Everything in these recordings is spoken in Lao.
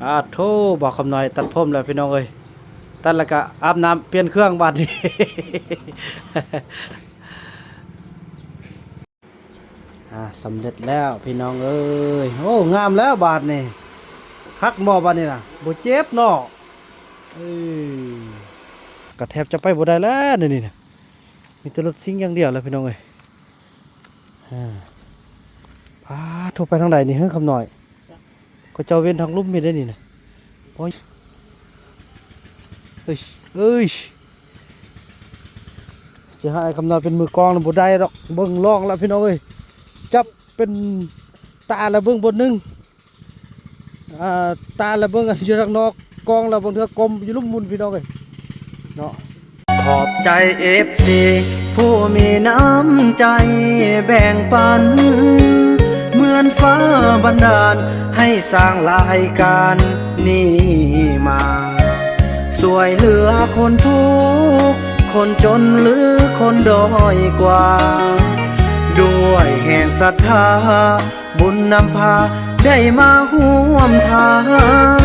ອາໂທ້ ບ່າວຄຳນ້ອຍຕັດຜົມແລ້ວພີ່ນ້ອງເອີຍ, ຕັດແລ້ວກະອາບນ້ຳປ່ຽນເຄື່ອງບາດນີ້. ອາ ສຳເລັດແລ້ວພີ່ນ້ອງເອີຍ. ໂອ້ ງາມແລ້ວບາດນີ້, ຄັກບໍ່ບາດນີ້ນະ, ບໍ່ເຈັບເນາະ. ເອີ ກະແທບຈະໄປບໍ່ໄດ້ແລ້ວນີ້ນະ, ມີແຕ່ລົດຊິງຢ່າງດຽວແລ້ວພີ່ນ້ອງເອີຍ. ອາ ປາດໂທ້ ໄປທາງໃດນີ້ເຮີ ຄຳນ້ອຍ? ເຂົາເຈົ້າເວັ້ນທາງລຸ່ມນີ້ໄດ໋ນີ້ນະ. ໂອ້ຍ ເອີຍ ເອີຍ ຊິໃຫ້ຄຳນ້ອຍເປັນມືກອງນະ ບໍ່ໄດ້ດອກ. ເບິ່ງລອງລະພີ່ນ້ອງເອີຍ, ຈັບເປັນຕາລະເບິ່ງບ່ອນໜຶ່ງ, ອາ ຕາລະເບິ່ງຢູ່ທາງນອກ, ກອງລະບາງເທື່ອກົມຢູ່ລຸ່ມພຸ້ນພີ່ນ້ອງເອີຍເນາະ. ຂອບໃຈເອັຟຊີຜູ້ມີນ້ຳໃຈແບ່ງປັນ, ເໝືອນຟ້າບັນດານໃຫ້ສ້າງລາຍການນີ້ມາ, ຊ່ວຍເຫຼືອຄົນທຸກ ຄົນຈົນ ຫຼື ຄົນດ້ອຍກວ່າ, ດ້ວຍແຮງສັດທາ ບຸນນຳພາໄດ້ມາຮ່ວມທາງ.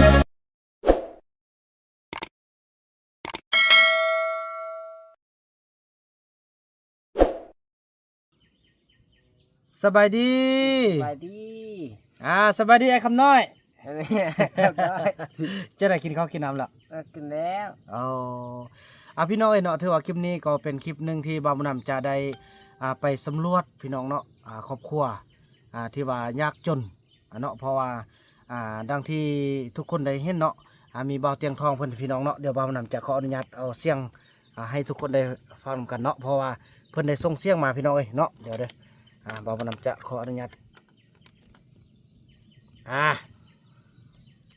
ສະບາຍດີ ສະບາຍດີ. ອາ ສະບາຍດີອ້າຍຄຳນ້ອຍ. ຈັ່ງໃດ ກິນເຂົ້າກິນນ້ຳແລ້ວ? ເອີ ກິນແລ້ວ. ໂອ້ ອາ ພີ່ນ້ອງເອີຍເນາະ, ຖືວ່າຄລິບນີ້ກໍເປັນຄລິບໜຶ່ງທີ່ບ່າວບຸນນຳຈະໄດ້ ອາ ໄປສຳຫຼວດພີ່ນ້ອງເນາະ, ອາ ຄອບຄົວ ອາ ທີ່ວ່າຍາກຈົນ ອາເນາະ, ເພາະວ່າ ອາ ດັ່ງທີ່ທຸກຄົນໄດ້ເຫັນເນາະ, ອາ ມີບ່າວຕຽງທອງເພິ່ນພີ່ນ້ອງເນາະ. ດຽວບ່າວນຳຈະຂໍອະນຸຍາດເອົາສຽງ ອາ ໃຫ້ທຸກຄົນໄດ້ຟັງນຳກັນເນາະ, ເພາະວ່າເພິ່ນໄດ້ສົ່ງສຽງມາພີ່ນ້ອງເອີຍເນາະ. ດຽວເດີ ອາ ບ່າວນຳຈະຂໍອະນຸຍາດ ອາ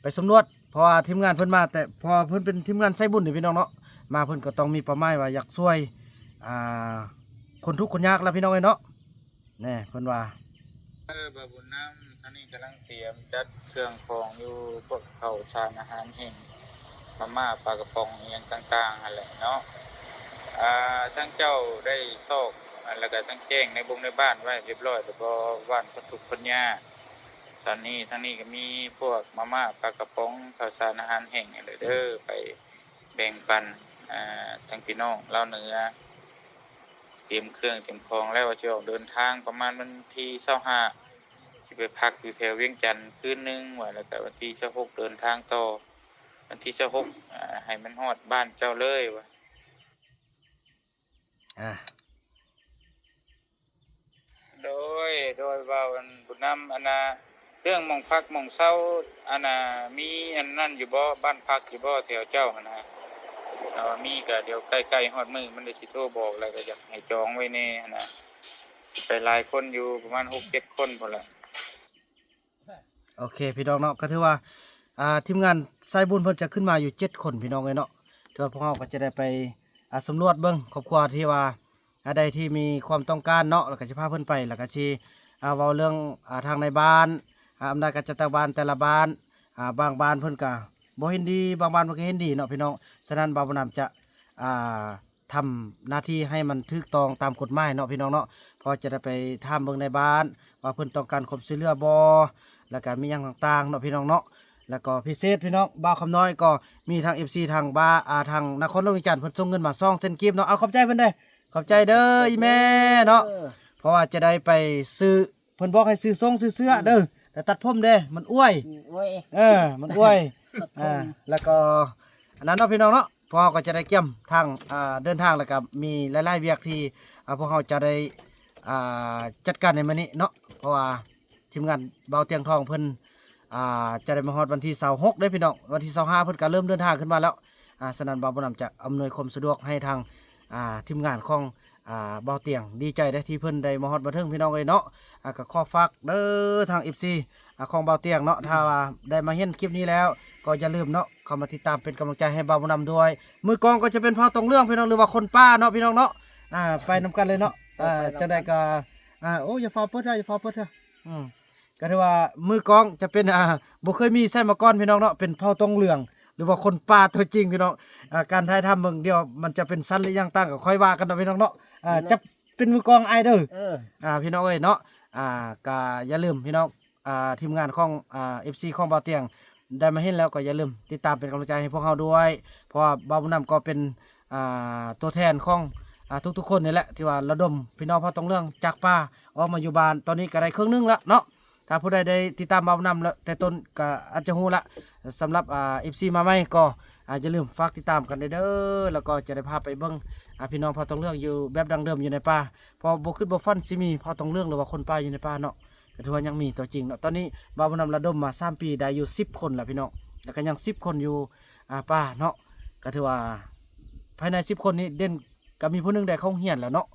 ໄປສຳຫຼວດ, ເພາະວ່າທີມງານເພິ່ນມາແຕ່ ເພາະວ່າເພິ່ນເປັນທີມງານສາຍບຸນເດ້ພີ່ນ້ອງເນາະ, ມາເພິ່ນກໍຕ້ອງມີເປົ້າໝາຍວ່າຢາກຊ່ວຍ ອາ ຄົນທຸກຄົນຍາກລະພີ່ນ້ອງເອີຍເນາະ. ແນ່ ເພິ່ນວ່າ ເອີ ບ່າວບຸນນຳ ທາງນີ້ກຳລັງຕຽມຈັດເຄື່ອງຂອງຢູ່ ພວກເຂົ້າສານອາຫານແຫ້ງ ມາມ່າ ປາກະປ໋ອງ ອີ່ຫຍັງຕ່າງໆຫັ້ນແຫຼະເນາະ. ອາ ທາງເຈົ້າໄດ້ຊອກ ແລ້ວກະທັງແຈ້ງໃນບົງໃນບ້ານໄວ້ຮຽບຮ້ອຍແລ້ວບໍ່ ບ້ານຄົນທຸກຄົນຍາກ? ຕອນນີ້ທາງນີ້ກະມີພວກມາມ່າ ປາກະປ໋ອງ ເຂົ້າສານອາຫານແຫ້ງຫັ້ນແຫຼະເດີ ໄປແບ່ງປັນ ອາ ທາງພີ່ນ້ອງລາວເໜືອ. ຕຽມເຄື່ອງຕຽມຂອງແລ້ວ ວ່າຊິອອກເດີນທາງປະມານວັນທີຊາວຫ້າ ຊິໄປພັກຢູ່ແຖວວຽງຈັນຄືນໜຶ່ງວ່າ, ແລ້ວກະວັນທີຊາວຫົກເດີນທາງຕໍ່, ວັນທີຊາວຫົກ ອາ ໃຫ້ມັນຮອດບ້ານເຈົ້າເລີຍວ່າ. ອາ ໂດຍ ໂດຍ ບ່າວບຸນນຳ ອັນນ່າ ເລື່ອງໝ່ອງພັກໝ່ອງເຊົາ ອັນນ່າ ມີອັນນັ້ນຢູ່ບໍ່ ບ້ານພັກຢູ່ບໍ່ ແຖວເຈົ້າຫັ້ນນະ? ຖ້າວ່າມີກະດຽວໃກ້ໆຮອດມື້ມັນໄດ້ຊິໂທບອກ ແລ້ວກະຢາກໃຫ້ຈອງໄວ້ແດ່ຫັ້ນນະ, ຊິໄປຫຼາຍຄົນຢູ່ ປະມານຫົກເຈັດຄົນພຸ້ນແຫຼະ. ໂອເຄພີ່ນ້ອງເນາະ, ກໍຖືວ່າ ອາ ທີມງານສາຍບຸນເພິ່ນຈະຂຶ້ນມາຢູ່ເຈັດຄົນພີ່ນ້ອງເອີຍເນາະ. ຖືວ່າພວກເຮົາກໍຈະໄດ້ໄປ ອາ ສຳຫຼວດເບິ່ງຄອບຄົວທີ່ວ່າ ອາ ໃດທີ່ມີຄວາມຕ້ອງການເນາະ, ແລ້ວກໍຊິພາເພິ່ນໄປ ແລ້ວກໍຊິ ອາ ເວົ້າເລື່ອງ ອາ ທາງໃນບ້ານ ອາ ອຳນາດການຈັດຕັ້ງບ້ານແຕ່ລະບ້ານ. ອາ ບາງບ້ານເພິ່ນກໍບໍ່ເຫັນດີ ບາງບ້ານເພິ່ນກໍເຫັນດີເນາະພີ່ນ້ອງ. ສະນັ້ນ ບ່າວບຸນນຳຈະ ອາ ທຳໜ້າທີ່ໃຫ້ມັນຖືກຕ້ອງຕາມກົດໝາຍເນາະພີ່ນ້ອງເນາະ, ເພາະຈະໄດ້ໄປຖາມເບິ່ງໃນບ້ານວ່າເພິ່ນຕ້ອງການຄວາມຊ່ວຍເຫຼືອບໍ່ ແລ້ວກະມີຫຍັງຕ່າງໆເນາະພີ່ນ້ອງເນາະ. ແລ້ວກໍພິເສດພີ່ນ້ອງ ບ່າວຄຳນ້ອຍກໍມີທາງເອັຟຊີທາງບ້ານ ອາ ທາງນະຄອນຫຼວງວຽງຈັນ ເພິ່ນສົ່ງເງິນມາສອງແສນກີບເນາະ. ເອົາ ຂອບໃຈເພິ່ນເດີ ຂອບໃຈເດີອີ່ແມ່ເນາະ, ເພາະວ່າຈະໄດ້ໄປຊື້ ເພິ່ນບອກໃຫ້ຊື້ຊົງຊື້ເສື້ອເດີ ແຕ່ຕັດຜົມເດ້ ມັນອວຍ ເອີ ມັນອວຍ ອາ ແລ້ວກໍອັນນັ້ນເນາະພີ່ນ້ອງເນາະ. ພວກເຮົາກໍຈະໄດ້ກຽມທາງ ອາ ເດີນທາງ ແລ້ວກໍມີຫຼາຍໆວຽກທີ່ ອາ ພວກເຮົາຈະໄດ້ ອາ ຈັດການໃນມື້ນີ້ເນາະ, ເພາະວ່າທີມງານບ່າວຕຽງທອງເພິ່ນ ອາ ຈະໄດ້ມາຮອດວັນທີຊາວຫົກເດ້ພີ່ນ້ອງ, ວັນທີຊາວຫ້າເພິ່ນກໍເລີ່ມເດີນທາງຂຶ້ນມາແລ້ວ. ອາ ສະນັ້ນ ບ່າວບຸນນຳຈະອຳນວຍຄວາມສະດວກໃຫ້ທາງ ອາ ທີມງານຂອງ ອາ ບ່າວຕຽງ. ດີໃຈເດ້ທີ່ເພິ່ນໄດ້ມາຮອດມາເຖິງພີ່ນ້ອງເອີຍເນາະ. ອາ ກໍຂໍຝາກເດີທາງເອັຟຊີ ອາ ຂອງບ່າວຕຽງເນາະ, ຖ້າວ່າໄດ້ມາເຫັນຄລິບນີ້ແລ້ວ ກໍຢ່າລືມເນາະ ເຂົ້າມາຕິດຕາມເປັນກຳລັງໃຈໃຫ້ບ່າວບຸນນຳດ້ວຍ. ມືກອງກໍຈະເປັນເຜົ່າຕົງເຫຼືອງພີ່ນ້ອງ ຫຼືວ່າຄົນປ່າເນາະພີ່ນ້ອງເນາະ. ອາ ໄປນຳກັນເລີຍເນາະ. ອາ ຈັ່ງໃດກໍ ອາ ໂອ້ ຢ່າຟ້າວເປີດເທື່ອ ຢ່າຟ້າວເປີດເທື່ອ. ອືມ ກໍຖືວ່າມືກອງຈະເປັນ ອາ ບໍ່ເຄີຍມີໃຊ້ມາກ່ອນພີ່ນ້ອງເນາະ, ເປັນເຜົ່າຕົງເຫຼືອງ ຫຼືວ່າຄົນປ່າຕົວຈິງພີ່ນ້ອງ. ອາ ການຖ່າຍທຳເບິ່ງດຽວມັນຈະເປັນສັ້ນ ຫຼື ຫຍັງຕ່າງກໍຄ່ອຍວ່າກັນເນາະພີ່ນ້ອງເນາະ. ອາ ຈະເປັນມືກອງອ້າຍເດີ ອາ ພີ່ນ້ອງເອີຍເນາະ. ອາ ກໍຢ່າລືມພີ່ນ້ອງ ອາ ທີມງານຂອງ ອາ ເອັຟຊີຂອງບ່າວຕຽງ ໄດ້ມາເຫັນແລ້ວກໍຢ່າລືມຕິດຕາມເປັນກຳລັງໃຈໃຫ້ພວກເຮົາດ້ວຍ ເພາະວ່າບ່າວບຸນນຳກໍເປັນ ອ່າ ຕົວແທນຂອງ ອ່າ ທຸກໆຄົນນີ້ແຫຼະ ທີ່ວ່າລະດົມພີ່ນ້ອງເຜົ່າຕອງເຫຼືອງຈາກປ່າອອກມາຢູ່ບ້ານ ຕອນນີ້ກໍໄດ້ເຄິ່ງໜຶ່ງລະເນາະ. ຖ້າຜູ້ໃດໄດ້ຕິດຕາມບ່າວບຸນນຳແລ້ວແຕ່ຕົ້ນກໍອາດຈະຮູ້ລະ. ສຳລັບ ອ່າ ເອັຟຊີ ມາໃໝ່ກໍ ອ່າ ຢ່າລືມຝາກຕິດຕາມກັນເດີ ແລ້ວກໍຈະໄດ້ພາໄປເບິ່ງ ອ່າ ພີ່ນ້ອງເຜົ່າຕອງເຫຼືອງຢູ່ແບບດັ້ງເດີມຢູ່ໃນປ່າ ເພາະບໍ່ຄິດບໍ່ຝັນຊິມີເຜົ່າຕອງເຫຼືອງ ຫຼືວ່າຄົນປ່າຢູ່ໃນປ່າເນາະ. ກໍຖືວ່າຍັງມີຕົວຈິງເນາະ. ຕອນນີ້ບ່າວບຸນນຳລະດົມມາສາມປີ ໄດ້ຢູ່ສິບຄົນລະພີ່ນ້ອງ ແລ້ວກໍຍັງສິບຄົນຢູ່ ອ່າ ປ່າເນາະ. ກໍຖືວ່າພາຍໃນສິບຄົນນີ້ເດັ່ນ ກໍມີຜູ້ໜຶ່ງໄດ້ເຂົ້າໂຮງຮຽນແລ້ວເນາະ.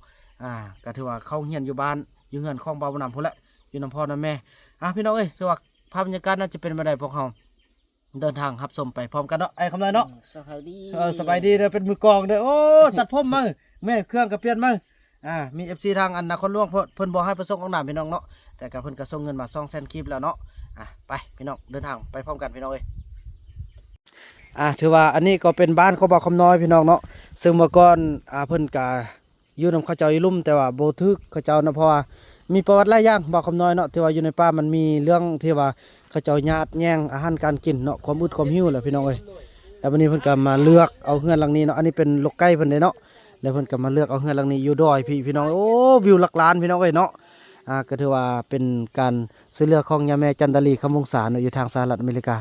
ອ່າ ກໍຖືວ່າເຂົ້າໂຮງຮຽນຢູ່ບ້ານ ຢູ່ເຮືອນຂອງບ່າວບຸນນຳພຸ້ນແຫຼະ ຢູ່ນຳພໍ່ນຳແມ່. ອ່າ ພີ່ນ້ອງເອີຍ ຖືວ່າພາບບັນຍາກາດນັ້ນຈະເປັນແບບໃດ ພວກເຮົາເດີນທາງຮັບຊົມໄປພ້ອມກັນເນາະ ອ້າຍຄຳນ້ອຍເນາະ. ອືມ ສະບາຍດີ ເອີ ສະບາຍດີເດີ ເປັນມືກອງເດີ. ໂອ້ ຕັດຜົມໃໝ່ ແມ່ ເຄື່ອງກໍປ່ຽນໃໝ່. ອ່າ ມີເອັຟຊີທາງອັນນະຄອນຫຼວງ ເພິ່ນ ເພິ່ນບໍ່ໃຫ້ປະສົງອອກນາມພີ່ນ້ອງເນາະ ແຕ່ກໍເພິ່ນກໍສົ່ງເງິນມາສອງແສນກີບແລ້ວເນາະ. ອ່າ ໄປພີ່ນ້ອງ ເດີນທາງໄປພ້ອມກັນພີ່ນ້ອງເອີຍ. ອ່າ ຖືວ່າອັນນີ້ກໍເປັນບ້ານຂອງບ່າວຄຳນ້ອຍພີ່ນ້ອງເນາະ ເຊິ່ງເມື່ອກ່ອນ ອ່າ ເພິ່ນກະຢູ່ນຳເຂົາເຈົ້າອີ່ລຸ່ມ ແຕ່ວ່າບໍ່ຖືກເຂົາເຈົ້າເນາະ ເພາະວ່າມີປະຫວັດຫຼາຍຢ່າງ ບ່າວຄຳນ້ອຍເນາະ ທີ່ວ່າຢູ່ໃນປ່າມັນມີເລື່ອງທີ່ວ່າເຂົາເຈົ້າຍາດແຍ່ງອາຫານການກິນເນາະ ຄວາມອຶດຄວາມຫິວແຫຼະພີ່ນ້ອງເອີຍ. ແລ້ວບັດນີ້ເພິ່ນກໍມາເລືອກເອົາເຮືອນຫຼັງນີ້ເນາະ ອັນນີ້ເປັນລົກໄກ່ເພິ່ນເດ້ເນາະ ແລ້ວເພິ່ນກໍມາເລືອກເອົາເຮືອນຫຼັງນີ້ຢູ່ດອຍພີ້ພີ່ນ້ອງ. ໂອ້ ວິວຫຼັກລ້ານພີ່ນ້ອງເອີຍເນາະ. ອ່າ ກໍຖືວ່າເປັນການຊ່ວຍເຫຼືອຂອງຍາແມ່ຈັນດາລີ ຄຳວົງສາເນາະ ຢູ່ທາງສະຫະລັດອາເມລິກາ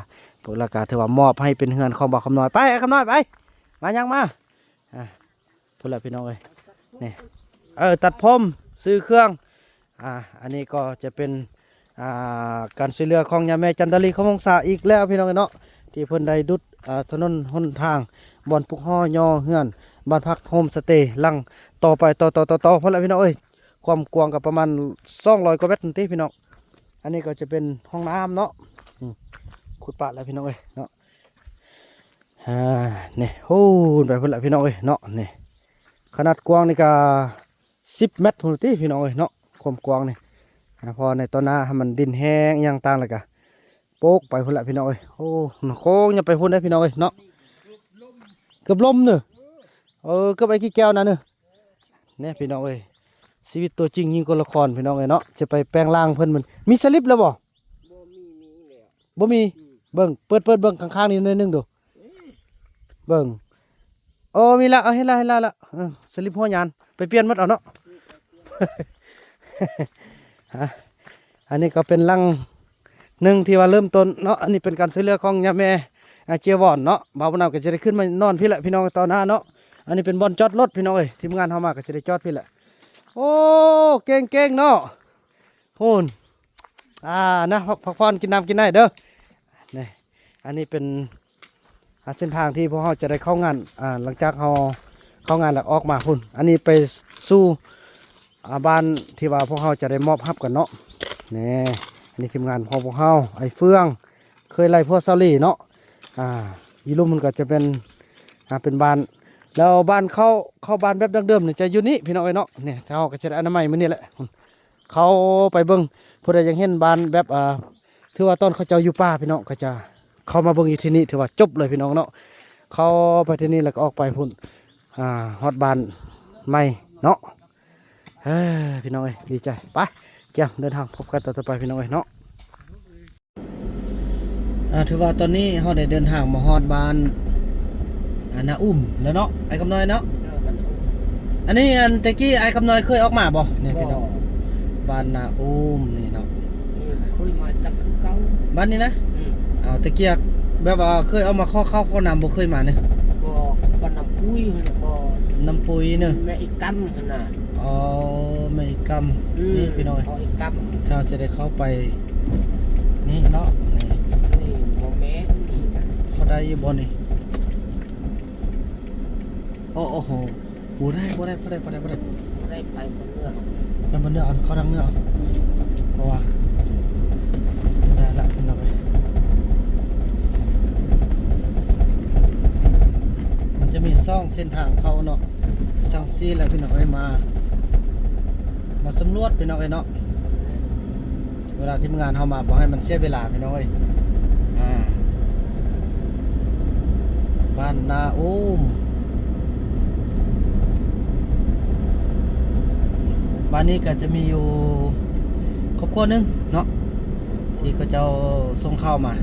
ແລ້ວກໍຖືວ່າມອບໃຫ້ເປັນເຮືອນຂອງບ່າວຄຳນ້ອຍ. ໄປ ຄຳນ້ອຍໄປ ມາຍັງມາ ອ່າ ພຸ້ນລະພີ່ນ້ອງເອີຍ ນີ້ ເອີ ຕັດຜົມ ຊື້ເຄື່ອງ. ອ່າ ອັນນີ້ກໍຈະເປັນ ອ່າ ການຊ່ວຍເຫຼືອຂອງຍາແມ່ຈັນດາລີ ຄຳວົງສາອີກແລ້ວພີ່ນ້ອງເອີຍເນາະ ທີ່ເພິ່ນໄດ້ດຸດ ອ່າ ຖະໜົນຫົນທາງ ບ່ອນປຸກຫໍ່ຍໍເຮືອນ ບ້ານພັກໂຮມສະເຕ ຫຼັງຕໍ່ໄປ ຕໍ່ໆໆໆ ພຸ້ນລະພີ່ນ້ອງເອີຍ. ຄວາມກວ້າງກໍປະມານສອງຮ້ອຍກວ່າແມັດນີ້ຕິພີ່ນ້ອງ. ອັນນີ້ກໍຈະເປັນຫ້ອງນ້ຳເນາະ ອືມ ຂຸດປະແລ້ວພີ່ນ້ອງເອີຍເນາະ. ອ່າ ນີ້ ໂອ້ ໄປພຸ້ນລະພີ່ນ້ອງເອີຍເນາະ. ນີ້ ຂະໜາດກວ້າງນີ້ກະສິບແມັດພຸ້ນຕິພີ່ນ້ອງເອີຍເນາະ ຄວາມກວ້າງນີ້. ອ່າ ເພາະໃນຕອນໜ້າໃຫ້ມັນດິນແຫ້ງອີ່ຫຍັງຕ່າງແລ້ວກະໂປກໄປພຸ້ນລະພີ່ນ້ອງເອີຍ. ໂອ້ ມັນໂຄ້ງຍັງໄປພຸ້ນເດ້ພີ່ນ້ອງເອີຍເນາະ ເກືອບລົ້ມເນີ. ເອີ ເກືອບໄອ້ຂີ້ແກ້ວນັ້ນເນີ. ແນ່ພີ່ນ້ອງເອີຍ ຊີວິດຕົວຈິງຍິ່ງກວ່າລະຄອນພີ່ນ້ອງເອີຍເນາະ. ຈະໄປແປງຮ່າງເພິ່ນ ມັນມີສະລິບແລ້ວບໍ່? ບໍ່ມີ ມີແລ້ວ ບໍ່ມີ. ອືມ ເບິ່ງ ເປີດ ເປີດເບິ່ງຂ້າງໆນີ້ໜ້ອຍໜຶ່ງດູ ເບິ່ງ. ໂອ້ ມີແລ້ວ ເອົາ ເຫັນແລ້ວ ເຫັນແລ້ວ ເອີ ສະລິບຫົວຍານ ໄປປ່ຽນໝົດເອົາເນາະ. ອືມ ຮະ ອັນນີ້ກໍເປັນຫຼັງໜຶ່ງທີ່ວ່າເລີ່ມຕົ້ນເນາະ. ອັນນີ້ເປັນການຊ່ວຍເຫຼືອຂອງຍາແມ່ ອາ ເຈຍວອນເນາະ. ບ່າວບຸນນຳກໍຈະໄດ້ຂຶ້ນມານອນພີ້ແຫຼະພີ່ນ້ອງ ຕອນໜ້າເນາະ. ອັນນີ້ເປັນບ່ອນຈອດລົດພີ່ນ້ອງເອີຍ ທີມງານເຮົາມາກໍຈະໄດ້ຈອດພີ້ແຫຼະ. ໂອ້ ເກັ່ງໆເນາະ ພຸ້ນ. ອ່າ ນະ ພັກ ພັກຜ່ອນ ກິນນ້ຳກິນໃນເດີ. ນີ້ ອັນນີ້ເປັນ ອ່າ ເສັ້ນທາງທີ່ພວກເຮົາຈະໄດ້ເຂົ້າງານ ອ່າ ຫຼັງຈາກເຮົາເຂົ້າງານແລ້ວອອກມາພຸ້ນ. ອັນນີ້ໄປສູ່ ອ່າ ບ້ານທີ່ວ່າພວກເຮົາຈະໄດ້ມອບຮັບກັນເນາະ. ນີ້ ອັນນີ້ທີມງານຂອງພວກເຮົາ ໄອ້ເຟືອງ ເຄີຍໄລ່ຜົວສາວຫຼີເນາະ. ອ່າ ຢູ່ລຸ່ມມັນກໍຈະເປັນ ອ່າ ເປັນບ້ານ ແລ້ວບ້ານເຂົາ ເຂົ້າບ້ານແບບດັ້ງເດີມນີ້ຈະຢູ່ນີ້ພີ່ນ້ອງເອີຍເນາະ. ນີ້ ເຮົາກໍຈະໄດ້ອະນາໄມມື້ນີ້ແຫຼະ. ເຂົ້າໄປເບິ່ງ ຜູ້ໃດຢາກເຫັນບ້ານແບບ ອ່າ ຖືວ່າຕອນເຂົາເຈົ້າຢູ່ປ່າພີ່ນ້ອງ ກໍຈະເຂົ້າມາເບິ່ງຢູ່ທີ່ນີ້ ຖືວ່າຈົບເລີຍພີ່ນ້ອງເນາະ. ເຂົ້າໄປທີ່ນີ້ແລ້ວກໍອອກໄປພຸ້ນ ອ່າ ຮອດບ້ານໃໝ່ເນາະ. ເອີ ພີ່ນ້ອງເອີຍ ດີໃຈ. ໄປ ກຽມເດີນທາງ ພົບກັນຕອນຕໍ່ໄປພີ່ນ້ອງເອີຍເນາະ. ອ່າ ຖືວ່າຕອນນີ້ເຮົາໄດ້ເດີນທາງມາຮອດບ້ານ ອ່າ ນາອຸ້ມແລ້ວເນາະ ອ້າຍຄຳນ້ອຍເນາະ. ເອີ ບ້ານນາອຸ້ມ. ອັນນີ້ ອັນແຕ່ກີ້ອ້າຍຄຳນ້ອຍເຄີຍອອກມາບໍ່? ນີ້ພີ່ນ້ອງ ບໍ່ ບ້ານນາອຸ້ມນີ້ເນາະ. ເຄີຍມາຈັກຄືເກົ່າ ບ້ານນີ້ນະ. ອືມ ເອົາ ແຕ່ກີ້ແບບວ່າເຄີຍອອກມາຂໍເຂົ້າຂໍນ້ຳ ບໍ່ເຄີຍມາເນີ. ບໍ່ ບ້ານນ້ຳປຸຍ ບໍ່ ນ້ຳປຸຍເນີ ແມ່ອີກຳຫັ້ນນະ. ອໍ ແມ່ອີກຳ. ອືມ ນີ້ພີ່ນ້ອງ ອີກຳ ຖ້າຈະໄດ້ເຂົ້າໄປ ນີ້ເນາະ ນີ້ ນີ້ບໍ່ແມ່ນນີ້ນະ. ເຂົ້າໄດ້ຢູ່ບໍ່ນີ້? ໂອ້ ໂອ້ໂຫ ບໍ່ໄດ້ ບໍ່ໄດ້ ບໍ່ໄດ້ ບໍ່ໄດ້ ບໍ່ໄດ້ ບໍ່ໄດ້ ໄປບໍ່ເໜືອ ໄປບໍ່ເໜືອ ເອົາເຂົ້າທາງເໜືອ ເພາະວ່າບໍ່ໄດ້ລະພີ່ນ້ອງເອີຍ. ມັນຈະມີສອງເສັ້ນທາງເຂົ້າເນາະ ຈັ່ງຊີ້ແຫຼະພີ່ນ້ອງເອີຍ. ມາ ມາສຳຫຼວດພີ່ນ້ອງເອີຍເນາະ. ເວລາທີມງານເຮົາມາ ບໍ່ໃຫ້ມັນເສຍເວລາພີ່ນ້ອງເອີຍ. ອ່າ ບ້ານນາອຸ້ມ ບ້ານນີ້ກໍຈະມີຢູ່ຄອບຄົວໜຶ່ງເນາະ ທີ່ເຂົາເຈົ້າສົ່ງຂ່າວມາ.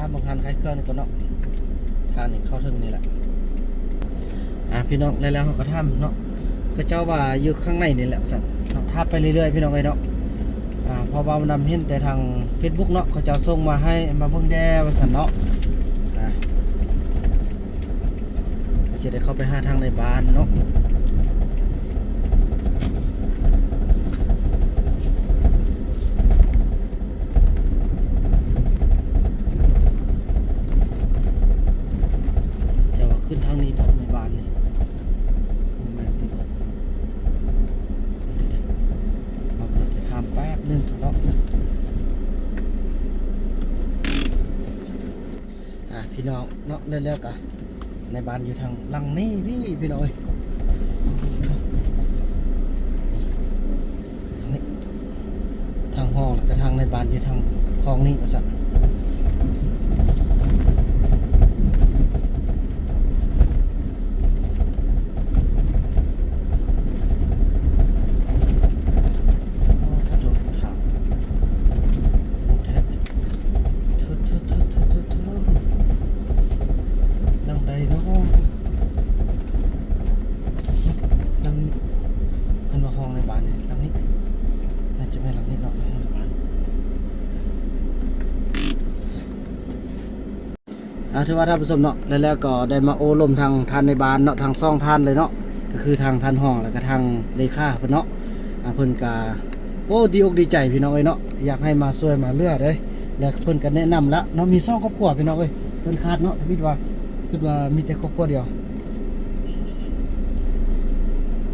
ເບິ່ງຮ້ານຂາຍເຄື່ອງນີ້ກ່ອນເນາະ. ທາງນີ້ເຂົ້າເຖິງນີ້ແຫຼະ. ອ່າ ພີ່ນ້ອງ ແລ້ວ ແລ້ວເຮົາກໍຖາມເນາະ ເຂົາເຈົ້າວ່າຢູ່ຂ້າງໃນນີ້ແຫຼະວ່າຊັ້ນເນາະ. ຖາມໄປເລື້ອຍໆ ພີ່ນ້ອງເອີຍເນາະ. ອ່າ ເພາະວ່ານຳເຫັນແຕ່ທາງເຟສບຸກເນາະ ເຂົາເຈົ້າສົ່ງມາໃຫ້ມາເບິ່ງແດ່ວ່າຊັ້ນເນາະ. ອ່າ ກໍຊິໄດ້ເຂົ້າໄປຫາທາງໃນບ້ານເນາະ. ເຈົ້າວ່າຂຶ້ນທາງນີ້ບໍ ໃນບ້ານນີ້ ບໍ່ແມ່ນຕິເບາະ. ເຮົາກໍໄປຖາມແປັບໜຶ່ງເນາະ. ອ່າ ພີ່ນ້ອງເນາະ ແລ້ວ ແລ້ວກໍໃນບ້ານຢູ່ທາງຫຼັງນີ້ພີ່ ພີ່ນ້ອງເອີຍ. ທາງນີ້ ທາງຫ້ອງ ແລ້ວກໍທາງໃນບ້ານຢູ່ທາງຂອງນີ້ວ່າຊັ້ນ. ໂອ້ໂຫ ທາງໂຫດແທ້. ໂທ້ໆໆໆໆ ຫຼັງໃດເນາະ? ຫຼັງນີ້ ເພິ່ນວ່າຫ້ອງໃນບ້ານນີ້ ຫຼັງນີ້ ໜ້າຈະແມ່ນຫຼັງນີ້ເນາະ ຫ້ອງໃນບ້ານ. ອ່າ ຖືວ່າທ່ານຜູ້ຊົມເນາະ ແລ້ວ ແລ້ວກໍໄດ້ມາໂອ້ລົມທາງທ່ານໃນບ້ານເນາະ ທັງສອງທ່ານເລີຍເນາະ ກໍຄືທາງທ່ານຮອງ ແລ້ວກໍທາງເລຂາເພິ່ນເນາະ. ອ່າ ເພິ່ນກໍ ໂອ້ ດີອົກດີໃຈພີ່ນ້ອງເອີຍເນາະ ຢາກໃຫ້ມາຊ່ວຍມາເຫຼືອເດ້. ແລ້ວເພິ່ນກໍແນະນຳລະເນາະ ມີສອງຄອບຄົວພີ່ນ້ອງເອີຍ ເພິ່ນຄາດເນາະ ຄິດວ່າ ຄິດວ່າມີແຕ່ຄອບຄົວດຽວ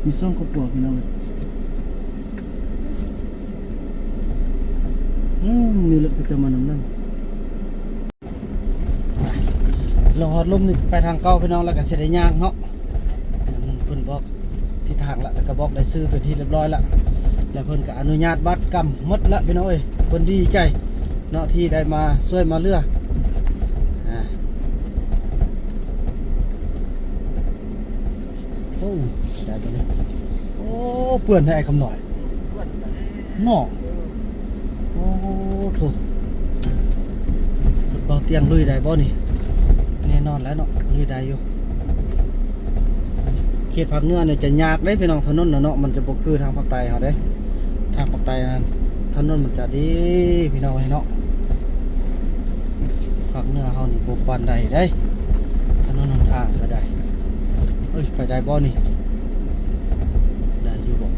ມີສອງຄອບຄົວພີ່ນ້ອງເອີຍ. ອືມ ມີລົດເຂົາເຈົ້າມານຳນຳ. ລົງຮອດລຸ່ມນີ້ໄປທາງເກົ່າພີ່ນ້ອງ ແລ້ວກໍຊິໄດ້ຍ່າງເນາະ. ເພິ່ນບອກທິດທາງລະ ແລ້ວກໍບອກລາຍຊື່ເປັນທີ່ຮຽບຮ້ອຍລະ ແລ້ວເພິ່ນກໍອະນຸຍາດບັດກຳໝົດລະພີ່ນ້ອງເອີຍ. ເພິ່ນດີໃຈເນາະ ທີ່ໄດ້ມາຊ່ວຍມາເຫຼືອ. ອ່າ ໂອ້ ໄດ້ຕົວນີ້ ໂອ້ ເປື້ອນແທ້ ອ້າຍຄຳນ້ອຍ ເນາະ. ໂອ້ໂທ້ ເບົາຕຽງລຸຍໄດ້ບໍ່ນີ້? ແນ່ນອນແລ້ວເນາະ ລຸຍໄດ້ຢູ່. ເຂດພາກເໜືອນີ້ຈະຍາກເດ້ພີ່ນ້ອງ ຖະໜົນນະເນາະ ມັນຈະບໍ່ຄືທາງພາກໃຕ້ເຮົາເດ້. ທາງພາກໃຕ້ນັ້ນຖະໜົນມັນຈະດີພີ່ນ້ອງເອີຍເນາະ. ພາກເໜືອເຮົານີ້ບໍ່ປານໃດເດ້ ຖະໜົນຫົນທາງກໍໄດ້. ເອີຍ ໄປໄດ້ບໍ່ນີ້? ໄດ້ຢູ່ບໍ່?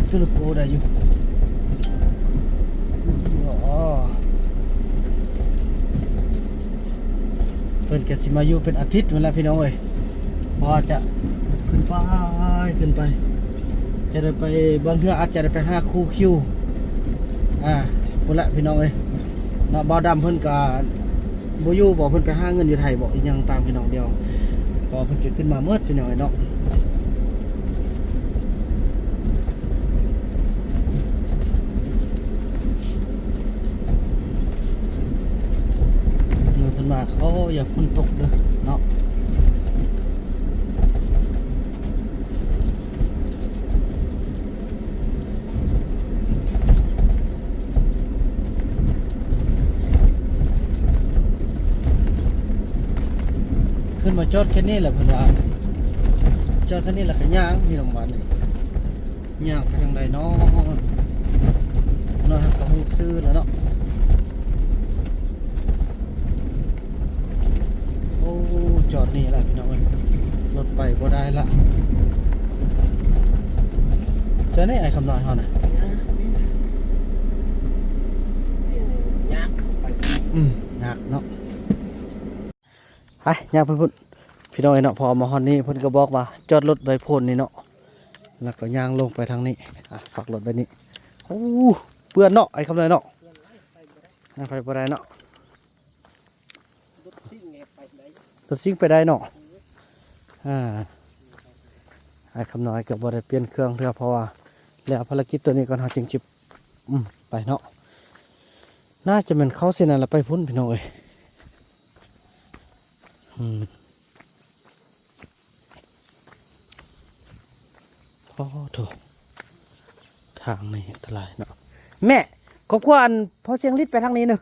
ຕຶບ ໂອ້ ໄດ້ຢູ່. ເພິ່ນກໍຊິມາຢູ່ເປັນອາທິດພຸ້ນລະພີ່ນ້ອງເອີຍ ເພາະວ່າຈະຂຶ້ນໄປ ຂຶ້ນໄປ ຈະໄດ້ໄປ ບາງເທື່ອອາດຈະໄດ້ໄປຫາຄູຄິວ ອ່າ ພຸ້ນລະພີ່ນ້ອງເອີຍເນາະ. ບ່າວດຳເພິ່ນກໍບໍ່ຢູ່ບໍ ເພິ່ນໄປຫາເງິນຢູ່ໄທບໍ ອີ່ຫຍັງຕ່າງພີ່ນ້ອງ ດຽວ ເພາະວ່າເພິ່ນຊິຂຶ້ນມາໝົດພີ່ນ້ອງເອີຍເນາະ. ເພິ່ນວ່າ ໂອ້ ຢ່າຝົນຕົກເດີເນາະ. ຂຶ້ນມາຈອດແຄ່ນີ້ແຫຼະ ເພິ່ນວ່າ ຈອດແຄ່ນີ້ແລ້ວກໍຍ່າງ ພີ່ນ້ອງ ບາດນີ້ ຍ່າງໄປທາງໃດເນາະ? ເນາະ ເຮົາກໍຮູ້ຊື່ແລ້ວເນາະ. ໂອ້ ຈອດນີ້ລະພີ່ນ້ອງເອີຍ ລົດໄປບໍ່ໄດ້ລະ. ຈອດນີ້ ອ້າຍຄຳນ້ອຍເຮົານະ ຍາກໄປ ອືມ ຍາກເນາະ. ໄປ ຍ່າງໄປພຸ້ນ ພີ່ນ້ອງເອີຍເນາະ. ພໍມາຮອດນີ້ ເພິ່ນກໍບອກວ່າຈອດລົດໄວ້ໂພນນີ້ເນາະ ແລ້ວກໍຍ່າງລົງໄປທາງນີ້. ອ່າ ຝາກລົດໄວ້ນີ້. ໂອ້ ເປື້ອນເນາະ ອ້າຍຄຳນ້ອຍເນາະ. ໄປບໍ່ໄດ້ເນາະ ລົດຊິງໄປໄດ້ເນາະ. ອ່າ ອ້າຍຄຳນ້ອຍກໍບໍ່ໄດ້ປ່ຽນເຄື່ອງເທື່ອ ເພາະວ່າແລ້ວພາລະກິດຕົວນີ້ກ່ອນ ເຮົາຈຶ່ງຊິ ອືມ ໄປເນາະ. ໜ້າຈະແມ່ນເຂົ້າເສັ້ນນັ້ນລະໄປພຸ້ນ ພີ່ນ້ອງເອີຍ. ອືມ ໂອ້ໂທ້ ທາງນີ້ອັນຕະລາຍເນາະ. ແມ່ ຄອບຄົວອັນພໍ່ຊຽງລິດໄປທາງນີ້ເນາະ.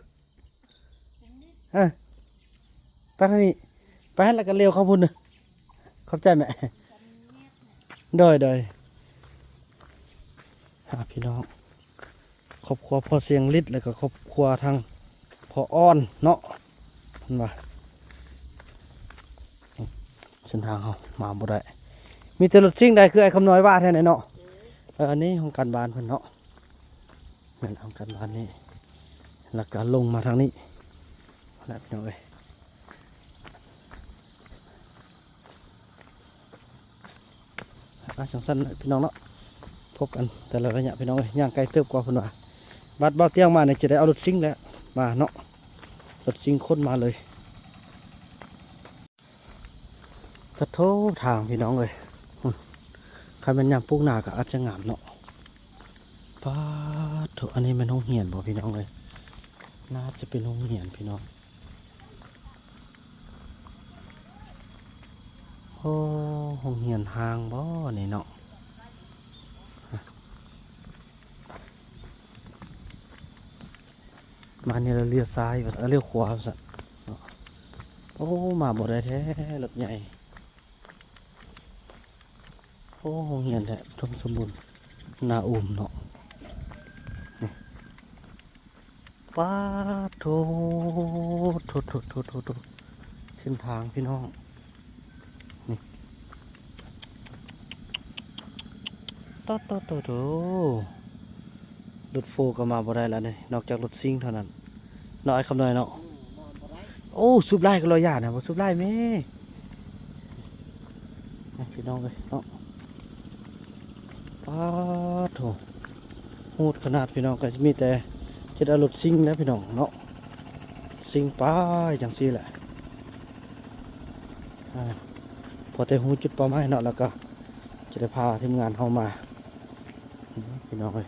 ເອີ ໄປທາງນີ້ ໄປຫັ້ນແລ້ວກໍລ້ຽວເຂົ້າພຸ້ນເນາະ. ຂອບໃຈແມ່. ໂດຍ ໂດຍ. ຫາພີ່ນ້ອງ ຄອບຄົວພໍ່ຊຽງລິດ ແລ້ວກໍຄອບຄົວທາງພໍ່ອ່ອນເນາະ ເພິ່ນວ່າ. ເສັ້ນທາງເຮົາມາບໍ່ໄດ້ ມີແຕ່ລົດຊິງໄດ້ ຄືອ້າຍຄຳນ້ອຍວ່າແທ້ແຫຼະເນາະ. ເອີ ອັນນີ້ຫ້ອງການບ້ານເພິ່ນເນາະ. ແມ່ນ ຫ້ອງການບ້ານນີ້ ແລ້ວກໍລົງມາທາງນີ້ແຫຼະ ພີ່ນ້ອງເອີຍ. ອ່າ ຈັ່ງຊັ້ນແຫຼະ ພີ່ນ້ອງເນາະ ພົບກັນແຕ່ລະໄລຍະ ພີ່ນ້ອງເອີຍ. ຍ່າງໄກເຕີບກວ່າເພິ່ນວ່າ. ບັດບ່າວຕຽງມານີ້ ຈະໄດ້ເອົາລົດຊິງແຫຼະມາເນາະ ລົດຊິງຂົນມາເລີຍ. ປະໂທ້ ທາງ ພີ່ນ້ອງເອີຍ. ພຸ້ນ ຄັນແມ່ນຍາມປູກນາກໍອາດຈະງາມເນາະ. ປາດໂທ້ ອັນນີ້ແມ່ນໂຮງຮຽນບໍ່ ພີ່ນ້ອງເອີຍ? ໜ້າຈະເປັນໂຮງຮຽນ ພີ່ນ້ອງ. ໂອ້ ໂຮງຮຽນຮ້າງບໍ່ນີ້ເນາະ? ມານີ້ແລ້ວລ້ຽວຊ້າຍວ່າຊັ້ນ ເອີ ລ້ຽວຂວາວ່າຊັ້ນເນາະ. ໂອ້ ມາບໍ່ໄດ້ແທ້ ລົດໃຫຍ່. ໂອ້ ໂຮງຮຽນແທ້ ອຸດົມສົມບູນ ນາອຸມເນາະ. ນີ້ ປາດໂທ້ ໂທ້ ເສັ້ນທາງ ພີ່ນ້ອງ. ນີ້ ໂຕ ໂຕ ໂຕ ໂຕ ລົດໂຟກໍມາບໍ່ໄດ້ແລ້ວນີ້ ນອກຈາກລົດຊິງເທົ່ານັ້ນເນາະ ອ້າຍຄຳນ້ອຍເນາະ. ອືມ ມາບໍ່ໄດ້. ໂອ້ ສູບຫຼາຍກໍລອຍຢານະ ບໍ່ສູບຫຼາຍແມ່. ນີ້ ພີ່ນ້ອງເອີຍເນາະ. ປາດໂທ້ ໂຫດຂະໜາດ ພີ່ນ້ອງ. ກໍຊິມີແຕ່ເຮັດເອົາລົດຊິງແຫຼະ ພີ່ນ້ອງເນາະ ຊິງໄປຈັ່ງຊີ້ແຫຼະ. ອ່າ ພໍແຕ່ຮູ້ຈຸດເປົ້າໝາຍເນາະ ແລ້ວກໍຈະໄດ້ພາທີມງານເຮົາມາ ພີ່ນ້ອງເອີຍ.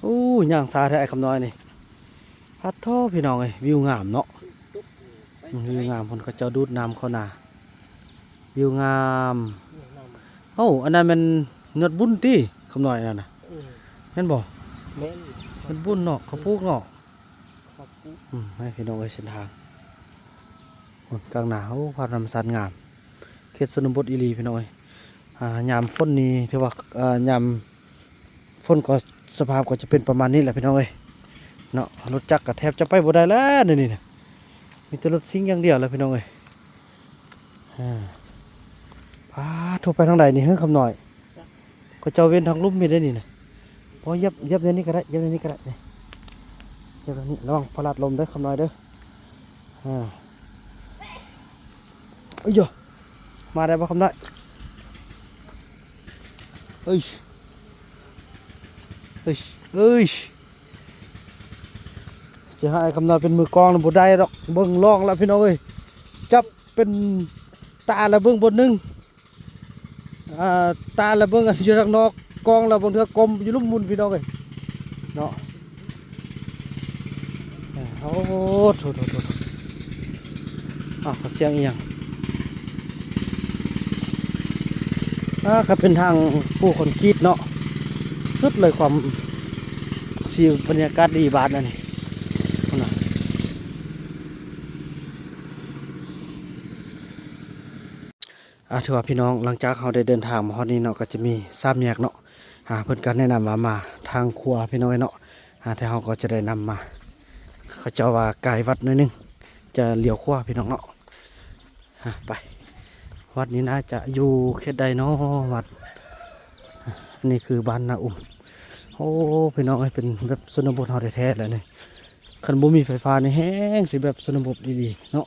ໂອ້ ຍ່າງຊ້າແທ້ອ້າຍຄຳນ້ອຍນີ້. ປາດໂທ້ ພີ່ນ້ອງເອີຍ ວິວງາມເນາະ. ອືມ ວິວງາມ ເພິ່ນເຂົາເຈົ້າດູດນ້ຳເຂົ້ານາ ວິວງາມ. ໂອ້ ອັນນັ້ນແມ່ນຍອດບຸນຕິ ຄຳນ້ອຍນັ້ນນະ. ເອີ ແມ່ນບໍ່? ແມ່ນ ຍອດບຸນເນາະ ເຂົາປູກເນາະ. ອືມ ໃຫ້ພີ່ນ້ອງເອີຍ ເສັ້ນທາງ ໂອ້ ກາງນາ. ໂອ້ ພາບທຳມະຊາດງາມ ເຂດຊົນນະບົດອີ່ຫຼີ ພີ່ນ້ອງເອີຍ. ອ່າ ຍາມຝົນນີ້ຖືວ່າ ເອີ ຍາມຝົນກໍສະພາບກໍຈະເປັນປະມານນີ້ແຫຼະ ພີ່ນ້ອງເອີຍເນາະ. ລົດຈັກກໍແທບຈະໄປບໍ່ໄດ້ແລ້ວ ດຽວນີ້ນະ ມີແຕ່ລົດຊິງຢ່າງດຽວແຫຼະ ພີ່ນ້ອງເອີຍ. ອ່າ ພາໂທໄປທາງໃດນີ້ເຮີ ຄຳນ້ອຍ? ເຂົາເຈົ້າເວັ້ນທາງລຸ່ມນີ້ໄດ໋ນີ້ນະ. ບໍ່ ຢຽບ ຢຽບແນວນີ້ກໍໄດ້ ຢຽບແນວນີ້ກໍໄດ້ນີ້ ຢຽບແນວນີ້. ລະວັງພະລາດລົ້ມເດີ ຄຳນ້ອຍເດີ. ອ່າ ເອີຍ ມາໄດ້ບໍ່ ຄຳນ້ອຍ? ເອີຍ ເອີຍ ເອີຍ ຊິໃຫ້ຄຳນ້ອຍເປັນມືກອງນະ ບໍ່ໄດ້ດອກ. ເບິ່ງລອງລະ ພີ່ນ້ອງເອີຍ ຈັບເປັນຕາລະເບິ່ງບ່ອນໜຶ່ງ ອ່າ ຕາລະເບິ່ງຢູ່ທາງນອກ ກອງລະບາງເທື່ອກົມຢູ່ລຸ່ມໝຸ່ນ ພີ່ນ້ອງເອີຍເນາະ. ໂອ້ໂຫ ໂຖໆໆ ອ້າວ ເຂົາສຽງອີ່ຫຍັງ? ອ່າ ກໍເປັນທາງປູຄອນກຣີດເນາະ ສຸດເລີຍ ຄວາມ ຊິບັນຍາກາດດີບາດອັນນີ້ ພຸ້ນນະ. ອ່າ ຖືວ່າພີ່ນ້ອງ ຫຼັງຈາກເຮົາໄດ້ເດີນທາງມາຮອດນີ້ເນາະ ກໍຈະມີສາມແຍກເນາະ. ອ່າ ເພິ່ນກໍແນະນຳວ່າມາທາງຂວາ ພີ່ນ້ອງເອີຍເນາະ. ອ່າ ແຕ່ເຮົາກໍຈະໄດ້ນຳມາ ເຂົາເຈົ້າວ່າກາຍວັດໜ້ອຍໜຶ່ງ ຈະລ້ຽວຂວາ ພີ່ນ້ອງເນາະ. ອ່າ ໄປ ວັດນີ້ໜ້າຈະຢູ່ເຂດໃດເນາະ ວັດ ອ່າ ອັນນີ້ຄືບ້ານນາອຸມ. ໂອ້ ພີ່ນ້ອງເອີຍ ເປັນແບບຊົນນະບົດເຮົາແທ້ໆແຫຼະນີ້. ຄັນບໍ່ມີໄຟຟ້ານີ້ແຮງຊິແບບຊົນນະບົດອີ່ຫຼີເນາະ.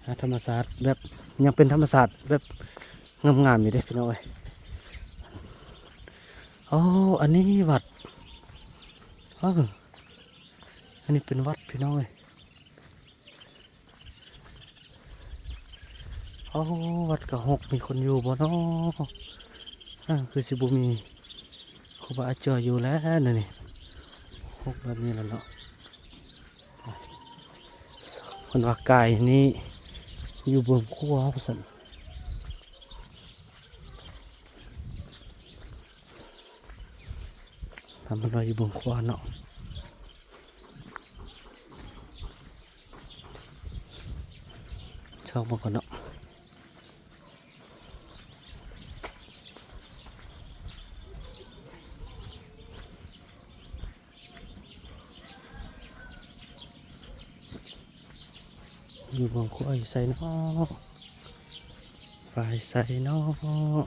ອ່າ ທຳມະຊາດແບບ ຍັງເປັນທຳມະຊາດແບບງາມໆຢູ່ເດ້ ພີ່ນ້ອງເອີຍ. ໂອ້ ອັນນີ້ວັດ ເອີ ອັນນີ້ເປັນວັດ ພີ່ນ້ອງເອີຍ. ໂອ້ ວັດກະຮົກ ມີຄົນຢູ່ບໍ່ເນາະ? ອ່າ ຄືຊິບໍ່ມີຄູບາອາຈານຢູ່ແລ້ວນີ້ ຮົກແບບນີ້ແລ້ວເນາະ. ເພິ່ນວ່າກາຍນີ້ຢູ່ເບື້ອງຂວາວ່າຊັ້ນ. ທຳເພິ່ນວ່າຢູ່ເບື້ອງຂວາເນາະ ຊອກເບິ່ງກ່ອນເນາະ ຢູ່ເບື້ອງຂວາຢູ່ໃສເນາະ ໄປໃສເນາະ.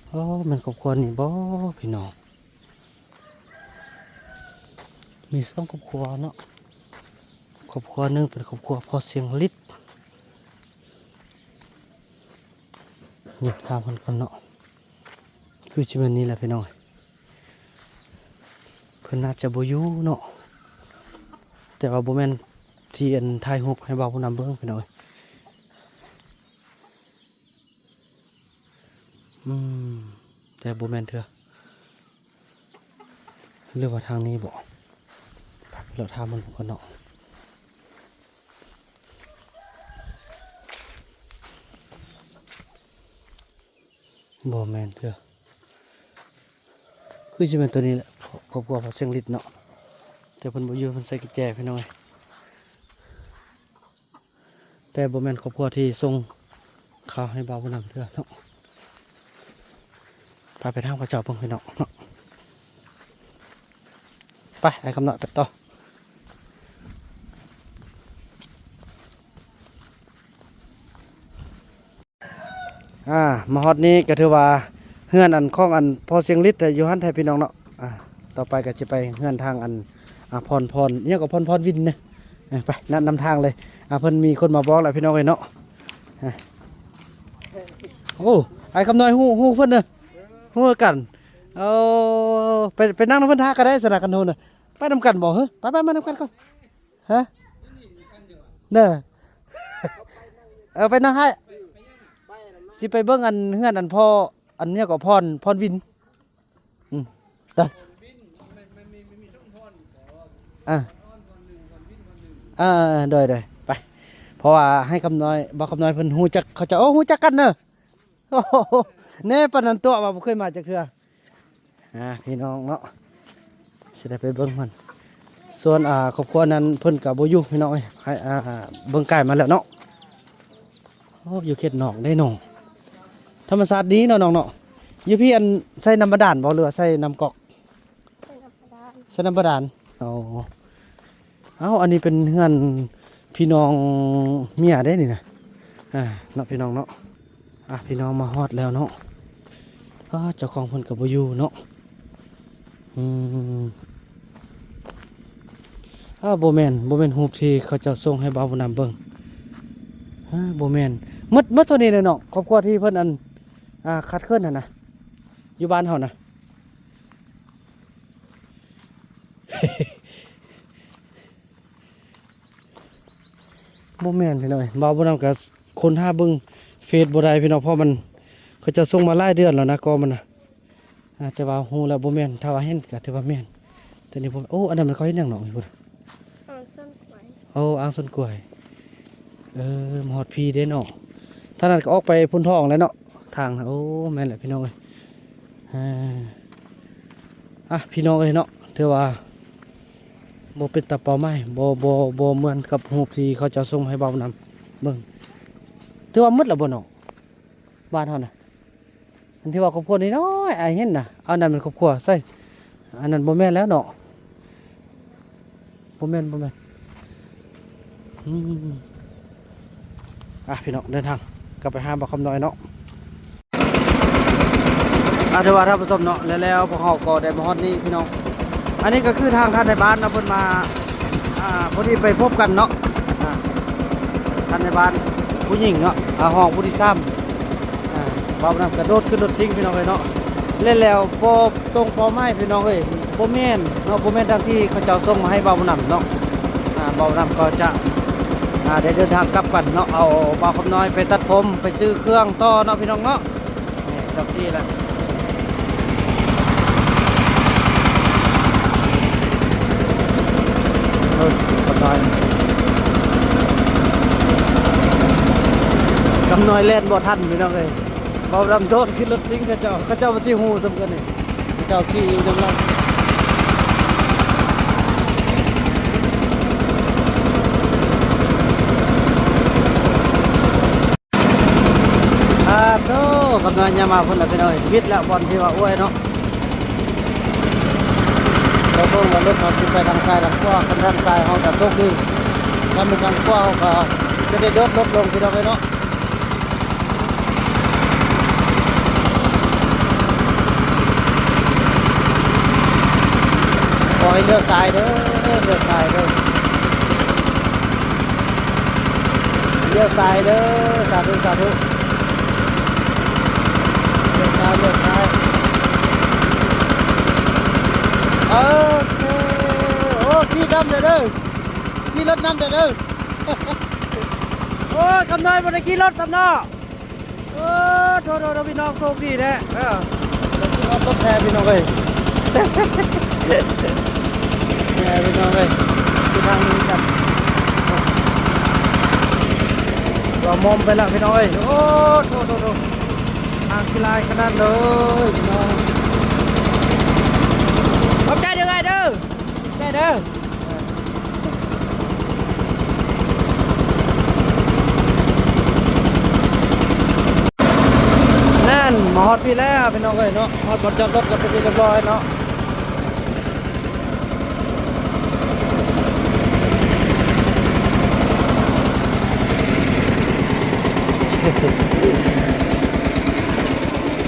ໂອ້ ແມ່ນຄອບຄົວນີ້ບໍ່ພີ່ນ້ອງ? ມີສອງຄອບຄົວເນາະ ຄອບຄົວໜຶ່ງເປັນຄອບຄົວພໍ່ຊຽງລິດ ນີ້ ຖາມເພິ່ນກ່ອນເນາະ ຄືຊິແມ່ນນີ້ແຫຼະພີ່ນ້ອງ. ເພິ່ນໜ້າຈະບໍ່ຢູ່ເນາະ ແຕ່ວ່າບໍ່ແມ່ນທີ່ອັນຖ່າຍຮູບໃຫ້ບ່າວບຸນນຳເບິ່ງພີ່ນ້ອງເອີຍ ອືມ ແຕ່ບໍ່ແມ່ນເທື່ອ ຫຼືວ່າທາງນີ້ບໍ? ເລາະຖາມເບິ່ງກ່ອນເນາະ. ບໍ່ແມ່ນເທື່ອ ຄືຊິແມ່ນໂຕນີ້ແຫຼະ ຄອບຄົວພໍ່ຊຽງລິດເນາະ ແຕ່ເພິ່ນບໍ່ຢູ່ ເພິ່ນໃສ່ກຸນແຈພີ່ນ້ອງເອີຍ ແຕ່ບໍ່ແມ່ນຄອບຄົວທີ່ສົ່ງຂ່າວໃຫ້ບ່າວບຸນນຳເທື່ອເນາະ. ພາໄປຖາມເຂົາເຈົ້າເບິ່ງພີ່ນ້ອງເນາະ ໄປ ອ້າຍຄຳນ້ອຍໄປຕໍ່. ອ່າ ມາຮອດນີ້ກໍຖືວ່າເຮືອນອັນຂອງອັນພໍ່ຊຽງລິດຢູ່ຫັ້ນແທ້ພີ່ນ້ອງເນາະ. ອ່າ ຕໍ່ໄປກໍຊິໄປເຮືອນທາງອັນ ອ່າ ພອນ ພອນ ອີຫຍັງກໍ ພອນ ພອນວິນນະ. ເອີ ໄປນຳ ນຳທາງເລີຍ. ອ່າ ເພິ່ນມີຄົນມາບອກແລ້ວພີ່ນ້ອງເອີຍເນາະ. ອ່າ ໂອ້ ອ້າຍຄຳນ້ອຍ ຮູ້ ຮູ້ເພິ່ນເດີ ຮູ້ກັນ. ໂອ້ ໄປ ໄປນັ່ງນຳເພິ່ນຖ້າກໍໄດ້ຊັ້ນນະ ຄັນຮູ້ນະ. ໄປນຳກັນບໍ່? ເຮີ ໄປ ໄປ ມານຳກັນກ່ອນ. ຮະ ເດີ ເອີ ໄປນຳໃຫ້ ຊິໄປເບິ່ງອັນເຮືອນອັນພໍ່ອັນຫຍັງກໍ ພອນ ພອນວິນ. ອືມ ໄປ ອ່າ ເອີ ໂດຍ ໂດຍ ໄປ. ເພາະວ່າອ້າຍຄຳນ້ອຍ ບ່າວຄຳນ້ອຍເພິ່ນຮູ້ຈັກ ເຂົາເຈົ້າ ໂອ້ ຮູ້ຈັກກັນເດີ. ໂອ້ໂຫ ແນ່ປານນັ້ນຕົວະ ວ່າບໍ່ເຄີຍມາຈັກເທື່ອ. ອ່າ ພີ່ນ້ອງເນາະ ຊິໄດ້ໄປເບິ່ງມັນ. ສ່ວນ ອ່າ ຄອບຄົວນັ້ນເພິ່ນກໍບໍ່ຢູ່ພີ່ນ້ອງເອີຍ ໃຫ້ ອ່າ ເບິ່ງກາຍມາແລ້ວເນາະ. ໂອ້ ຢູ່ເຂດນອກເດ້ເນາະ ທຳມະຊາດດີເນາະນ້ອງເນາະ. ຢູ່ພີ້ອັນໃຊ້ນ້ຳບາດານບໍ່ ຫຼືວ່າໃຊ້ນ້ຳກອກ? ໃຊ້ນ້ຳບາດານ ໃຊ້ນ້ຳບາດານ. ອໍ ເອົ້າ ອັນນີ້ເປັນເຮືອນພີ່ນ້ອງເມຍເດ້ນີ້ນະ. ອ່າ ເນາະ ພີ່ນ້ອງເນາະ. ອ່າ ພີ່ນ້ອງມາຮອດແລ້ວເນາະ. ອ່າ ເຈົ້າຂອງເພິ່ນກໍບໍ່ຢູ່ເນາະ. ອືມ ອ່າ ບໍ່ແມ່ນ ບໍ່ແມ່ນຮູບທີ່ເຂົາເຈົ້າສົ່ງໃຫ້ບ່າວບຸນນຳເບິ່ງ. ອ່າ ບໍ່ແມ່ນ ໝົດ ໝົດເທົ່ານີ້ເລີຍເນາະ ຄອບຄົວທີ່ເພິ່ນອັນ ອ່າ ຂາດເຂີນຫັ້ນນະ ຢູ່ບ້ານເຮົານະ. ບໍ່ແມ່ນພີ່ນ້ອງເອີຍ ບ່າວບຸນນຳກໍຄົ້ນຫາເບິ່ງເຟສບໍ່ໄດ້ພີ່ນ້ອງ ເພາະມັນ ເຂົາເຈົ້າສົ່ງມາຫຼາຍເດືອນແລ້ວນະ ກໍມັນນະ. ອ່າ ແຕ່ວ່າຮູ້ແລ້ວບໍ່ແມ່ນ ຖ້າວ່າເຫັນກໍຖືວ່າແມ່ນ. ແຕ່ນີ້ບໍ່ ໂອ້ ອັນນັ້ນມັນເຂົາເຮັດຫຍັງເນາະ? ອ່າງຊົນກວາຍ ໂອ້ ອ່າງຊົນກວາຍ. ເອີ ມາຮອດພີ້ເດ້ເນາະ ທາງນັ້ນກໍອອກໄປພຸ້ນທອງແລ້ວເນາະ ທາງນະ. ໂອ້ ແມ່ນແຫຼະພີ່ນ້ອງເອີຍ. ອ່າ ອ່ະ ພີ່ນ້ອງເອີຍເນາະ ຖືວ່າບໍ່ເປັນຕາເປົ້າໝາຍ ບໍ່ ບໍ່ ບໍ່ເໝືອນກັບຮູບທີ່ເຂົາເຈົ້າສົ່ງໃຫ້ບ່າວບຸນນຳເບິ່ງ. ຖືວ່າໝົດແລ້ວບໍ່ນ້ອງ ບ້ານເຮົານະ? ອັນທີ່ວ່າຄອບຄົວນ້ອຍໆ ອ້າຍເຫັນນະ ອັນນັ້ນແມ່ນຄອບຄົວໃສ? ອັນນັ້ນບໍ່ແມ່ນແລ້ວເນາະ ບໍ່ແມ່ນ ບໍ່ແມ່ນ. ອືມ ອ່ະ ພີ່ນ້ອງ ເດີນທາງກັບໄປຫາບ່າວຄຳນ້ອຍເນາະ. ອ່າ ຖືວ່າທ່ານຜູ້ຊົມເນາະ ແລ້ວ ແລ້ວພວກເຮົາກໍໄດ້ມາຮອດນີ້ພີ່ນ້ອງ. ອັນນີ້ກໍຄືທາງທ່ານໃນບ້ານເນາະ ເພິ່ນມາ ອ່າ ພໍດີໄປພົບກັນເນາະ ອ່າ ທ່ານໃນບ້ານຜູ້ຍິງເນາະ ອ່າ ຮອງຜູ້ທີສາມ ອ່າ ເວົ້ານຳກະໂດດຂຶ້ນລົດຊິງພີ່ນ້ອງເອີຍເນາະ. ແລ້ວ ແລ້ວບໍ່ຕົງເປົ້າໝາຍພີ່ນ້ອງເອີຍ ບໍ່ແມ່ນເນາະ ບໍ່ແມ່ນດັ່ງທີ່ເຂົາເຈົ້າສົ່ງມາໃຫ້ເວົ້ານຳເນາະ. ອ່າ ເວົ້ານຳກໍຈະ ອ່າ ໄດ້ເດີນທາງກັບກັນເນາະ ເອົາບ່າວຄຳນ້ອຍໄປຕັດຜົມ ໄປຊື້ເຄື່ອງຕໍ່ເນາະ ພີ່ນ້ອງເນາະ. ນີ້ຈັກຊີ້ແຫຼະ ເອີ ຂອບໃຈ. ນ້ອຍແລ່ນບໍ່ທັນພີ່ນ້ອງເອີຍ ເບົາດຳໂດດຂຶ້ນລົດຊິງເຂົາເຈົ້າ ເຂົາເຈົ້າບໍ່ຊິຮູ້ສ່ຳກັນນີ້ ເຂົາເຈົ້າຂີ່ນຳຫຼັງ. ອາໂທ້ ຄຳນ້ອຍຍ່າງມາພຸ້ນລະພີ່ນ້ອງເອີຍ ວິດລະບ່ອນທີ່ວ່າອວຍເນາະ. ເຮົາເບິ່ງວ່າລົດເຮົາຊິໄປທາງຊ້າຍທາງຂວາ ຄັນທາງຊ້າຍເຮົາກະໂຊກດີ ຄັນເປັນທາງຂວາເຮົາກະຈະໄດ້ໂດດລົດລົງພີ່ນ້ອງເອີຍເນາະ. ຂໍໃຫ້ລ້ຽວຊ້າຍເດີ ລ້ຽວຊ້າຍເດີ ລ້ຽວຊ້າຍເດີ ສາທຸ ສາທຸ ລ້ຽວຊ້າຍ ລ້ຽວຊ້າຍ ໂອເຄ ໂອ້ ຂີ່ນຳແດ່ເດີ ຂີ່ລົດນຳແດ່ເດີ. ໂອ້ຍ ຄຳນ້ອຍບໍ່ໄດ້ຂີ່ລົດຊ້ຳເນາະ. ໂອ້ ໂທໆ ໂທ ພີ່ນ້ອງໂຊກດີແທ້ ເອີ ລົດແທ້ພີ່ນ້ອງເອີຍ ແທ້ພີ່ນ້ອງເອີຍ ຄືທາງນີ້ກັນ ວ່າມອມໄປລະພີ່ນ້ອງເອີຍ. ໂອ້ ໂທໆ ໂທ ທາງຂີ້ລາຍຂະໜາດເລີຍພີ່ນ້ອງ. ຂອບໃຈເດີອ້າຍເດີ ຂອບໃຈເດີ. ນັ້ນ ມາຮອດພີ້ແລ້ວພີ່ນ້ອງເອີຍເນາະ ຮອດບ່ອນຈອດລົດກັນເປັນທີ່ຮຽບຮ້ອຍເນາະ.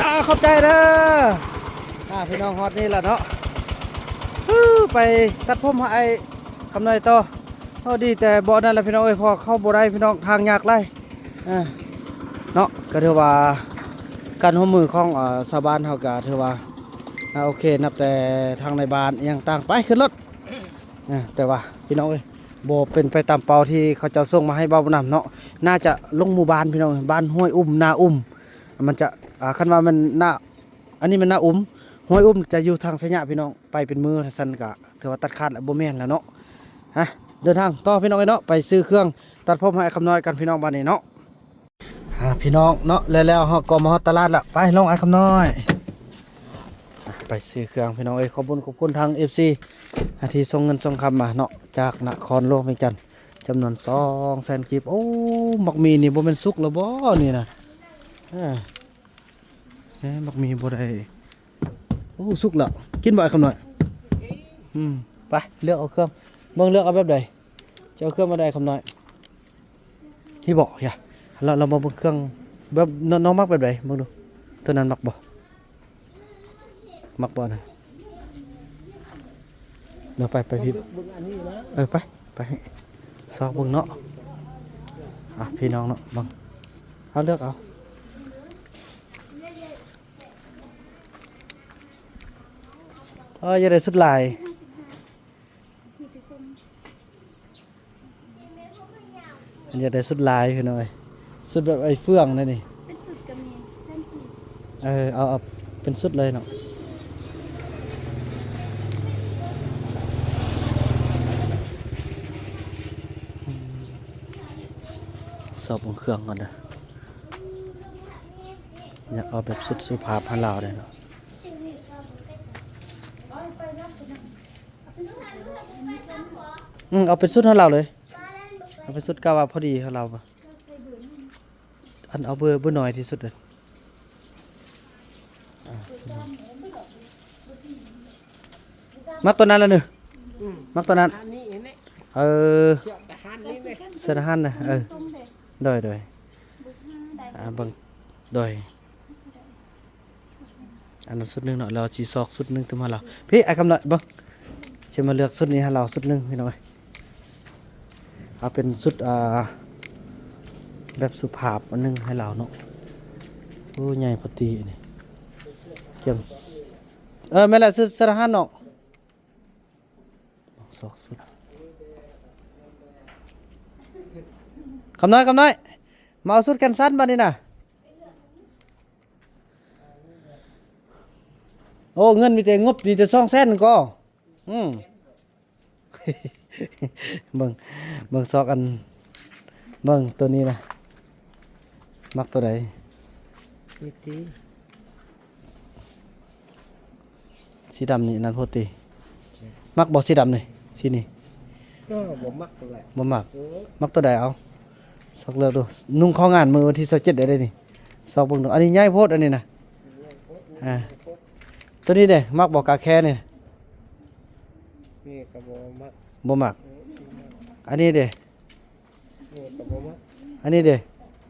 ອາ ຂອບໃຈເດີ. ອາ ພີ່ນ້ອງ ຮອດນີ້ລະເນາະ ໄປຕັດຜົມໃຫ້ອ້າຍຄຳນ້ອຍຕໍ່. ໂອ້ ດີແຕ່ບໍ່ນັ້ນລະພີ່ນ້ອງເອີຍ ເພາະເຂົ້າບໍ່ໄດ້ພີ່ນ້ອງ ທາງຍາກຫຼາຍ ເອີ ເນາະ. ກໍຖືວ່າການຮ່ວມມືຂອງ ເອີ ຊາວບ້ານເຮົາກໍຖືວ່າ ອາ ໂອເຄ ນັບແຕ່ທາງໃນບ້ານອີ່ຫຍັງຕ່າງໄປຂຶ້ນລົດ ເອີ ແຕ່ວ່າພີ່ນ້ອງເອີຍ ບໍ່ເປັນໄປຕາມເປົ້າທີ່ເຂົາເຈົ້າສົ່ງມາໃຫ້ເບົານຳເນາະ. ໜ້າຈະລົງໝູ່ບ້ານພີ່ນ້ອງ ບ້ານຫ້ວຍອຸ້ມ ນາອຸ້ມ ມັນຈະ ອາ ຄັນວ່າແມ່ນນາ ອັນນີ້ແມ່ນນາອຸ້ມ ຫ້ວຍອຸ້ມຈະຢູ່ທາງໄຊຍະພີ່ນ້ອງ ໄປເປັນມື້ຊັ້ນກະຖືວ່າຕັດຂາດແລ້ວ ບໍ່ແມ່ນແລ້ວເນາະ. ຮະ ເດີນທາງຕໍ່ພີ່ນ້ອງເອີຍເນາະ ໄປຊື້ເຄື່ອງຕັດຜົມໃຫ້ຄຳນ້ອຍກັນພີ່ນ້ອງ ບາດນີ້ເນາະ. ອາ ພີ່ນ້ອງເນາະ ແລ້ວໆ ເຮົາກໍມາຮອດຕະຫຼາດລະ ໄປ ລົງອ້າຍຄຳນ້ອຍ ອາ ໄປຊື້ເຄື່ອງພີ່ນ້ອງເອີຍ. ຂອບຄຸນ ຂອບຄຸນທາງເອັຟຊີ ອາ ທີ່ສົ່ງເງິນສົ່ງຄຳມາເນາະ ຈາກນະຄອນຫຼວງວຽງຈັນ ຈຳນວນສອງແສນກີບ. ໂອ້ ໝາກໝີ່ນີ້ບໍ່ແມ່ນສຸກແລ້ວບໍ່ນີ້ນະ ເອີ. ເອີ ໝາກໝີ່ບໍ່ໄດ້ ໂອ້ ສຸກແລ້ວ ກິນບໍ່ອ້າຍຄຳນ້ອຍ? ອືມ ໄປເລືອກເອົາເຄື່ອງ ເບິ່ງເລືອກເອົາແບບໃດ ຈະເອົາເຄື່ອງແບບໃດຄຳນ້ອຍ? ທີ່ເບາະ ຢາ ລະ ລະມາເບິ່ງເຄື່ອງແບບ ນ້ອງ ນ້ອງມັກແບບໃດ ເບິ່ງດູ ໂຕນັ້ນມັກບໍ່? ມັກບໍ່ນະ? ເດີ ໄປ ໄປ ເອີ ໄປ ໄປ ຊອກເບິ່ງເນາະ. ອ່ະ ພີ່ນ້ອງເນາະ ເບິ່ງ ເອົາ ເລືອກເອົາ. ເອີ ຢາກໄດ້ຊຸດລາຍ ຢາກໄດ້ຊຸດລາຍພີ່ນ້ອງເອີຍ ຊຸດແບບໄອ້ເຟືອງນັ້ນນີ້ ເປັນຊຸດກໍມີ ເອີ ເອົາ ເອົາເປັນຊຸດເລີຍເນາະ. ຊອກເບິ່ງເຄື່ອງກ່ອນເດີ ຢາກເອົາແບບຊຸດສຸພາບໃຫ້ລາວເດ້ເນາະ. ອືມ ເອົາເປັນຊຸດໃຫ້ລາວເລີຍ ເອົາເປັນຊຸດກະວ່າພໍດີໃຫ້ລາວ. ອັນເອົາເບີ ເບີນ້ອຍທີ່ສຸດເດີ. ອ່າ ມັກຕົວນັ້ນລະເນີ ອືມ ມັກຕົວນັ້ນ ອັນນີ້ແຫຼະ ເອີ ເສື້ອທະຫານນີ້ແຫຼະ ເສື້ອທະຫານນະ ເອີ ໂດຍ ໂດຍ ອ່າ ເບິ່ງ ໂດຍ. ອັນນັ້ນຊຸດໜຶ່ງເນາະ ແລ້ວຊິຊອກຊຸດໜຶ່ງຕື່ມໃຫ້ລາວ. ພີ້ ອ້າຍຄຳນ້ອຍ ເບິ່ງ ຊິມາເລືອກຊຸດນີ້ໃຫ້ລາວຊຸດໜຶ່ງພີ່ນ້ອງເອີຍ. ເອົາເປັນຊຸດ ອ່າ ແບບສຸພາບອັນໜຶ່ງໃຫ້ລາວເນາະ. ໂອ້ ໃຫຍ່ພໍດີນີ້ ກຽມ ເອີ ແມ່ນແຫຼະ ຊຸດ ເສື້ອທະຫານເນາະ. ຊອກຊຸດ ຄຳນ້ອຍ ຄຳນ້ອຍ ມາເອົາຊຸດແຂນສັ້ນບາດນີ້ນະ. ໂອ້ ເງິນມີແຕ່ ງົບມີແຕ່ສອງແສນກໍ ອືມ ເບິ່ງ ເບິ່ງຊອກອັນ ເບິ່ງໂຕນີ້ນະ. ມັກໂຕໃດ? ມີຕີ ສີດຳນີ້ ອັນນັ້ນໂພດຕິ. ມັກບໍ່ສີດຳນີ້? ສີນີ້ ກໍບໍ່ມັກແຫຼະ. ບໍ່ມັກ. ເອີ ມັກໂຕໃດ? ເອົາ ຊອກເລືອກດູ. ນຸ່ງເຂົ້າງານມື້ວັນທີຊາວເຈັດໄດ້ເດ້ນີ້. ຊອກເບິ່ງດູ. ອັນນີ້ໃຫຍ່ໂພດ ອັນນີ້ນະ. ອ່າ ໂຕນີ້ເດ້ ມັກບໍ່? ກາແຄນີ້. ນີ້ກໍບໍ່ມັກ. ບໍ່ມັກ. ເອີ ອັນນີ້ເດ້? ນີ້ກໍບໍ່ງາມ. ອັນນີ້ເດ້?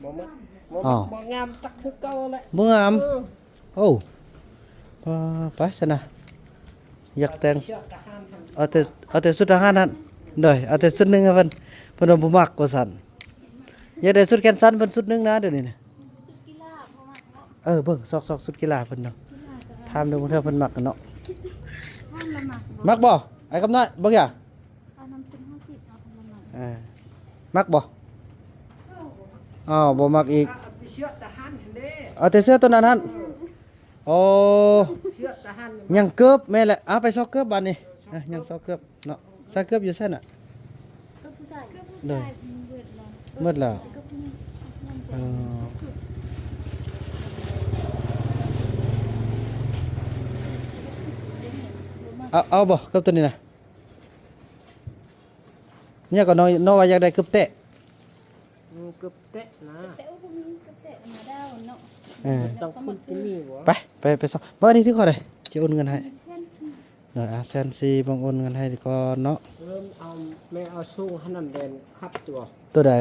ບໍ່ງາມ. ອໍ ບໍ່ງາມ ຈັກຄືເກົ່າແຫຼະ. ບໍ່ງາມ. ເອີ ໂອ້ ປາ ໄປຊັ້ນນະ. ຢາກແຕ່ງ ເອົາແຕ່ ເອົາແຕ່ຊຸດທະຫານຫັ້ນ. ໂດຍ ເອົາແຕ່ຊຸດໜຶ່ງໃຫ້ເພິ່ນ. ເພິ່ນວ່າບໍ່ມັກວ່າຊັ້ນ. ຢາກໄດ້ຊຸດແຂນສັ້ນເພິ່ນຊຸດໜຶ່ງນະ ດຽວນີ້ນະ. ເອີ ເບິ່ງ ຊອກ ຊອກຊຸດກິລາເພິ່ນເນາະ. ຖາມເບິ່ງເທື່ອເພິ່ນມັກເນາະ. ມັກບໍ່ ອ້າຍຄຳນ້ອຍ? ເບິ່ງຢ່າ. ເອົານຳຊຸດຫ້າສິບ ເອົານຳ ເອີ ມັກບໍ່? ອ້າວ ບໍ່ມັກອີກ. ເອົາແຕ່ເສື້ອໂຕນັ້ນຫັ້ນ. ໂອ້ ຍັງເກີບ. ແມ່ນແຫຼະ. ເອົາ ໄປຊອກເກີບບາດນີ້. ຍັງຊອກເກີບເນາະ. ໃສ່ເກີບຢູ່ໃສນະ? ເກີບຜູ້ຊາຍ. ເກີບຜູ້ຊາຍ ໂດຍ ໝົດແລ້ວ. ເອີ ເອົາ ເອົາບໍ່ ເກີບໂຕນີ້ນະ? ເມຍກໍນ້ອຍ ນ້ອຍວ່າຢາກໄດ້ເກີບແຕະ. ເອີ ເກີບແຕະນະ. ແຕ່ວ່າບໍ່ມີເກີບແຕະນະດາວເນາະ. ເອີ ຕ້ອງຄຸນທີ່ມີບໍ່? ໄປ ໄປ ໄປຊອກ. ເບິ່ງອັນນີ້ຖືກເຂົາໄດ້ ຊິໂອນເງິນໃຫ້. ແສນສີ່ ເອີ ແສນສີ່ ເບິ່ງໂອນເງິນໃຫ້ກ່ອນເນາະ. ເອີ ເອົາ ແມ່ເອົາຊົງຫັ້ນນັ້ນແດນຄັບຕົວ. ໂຕໃດ?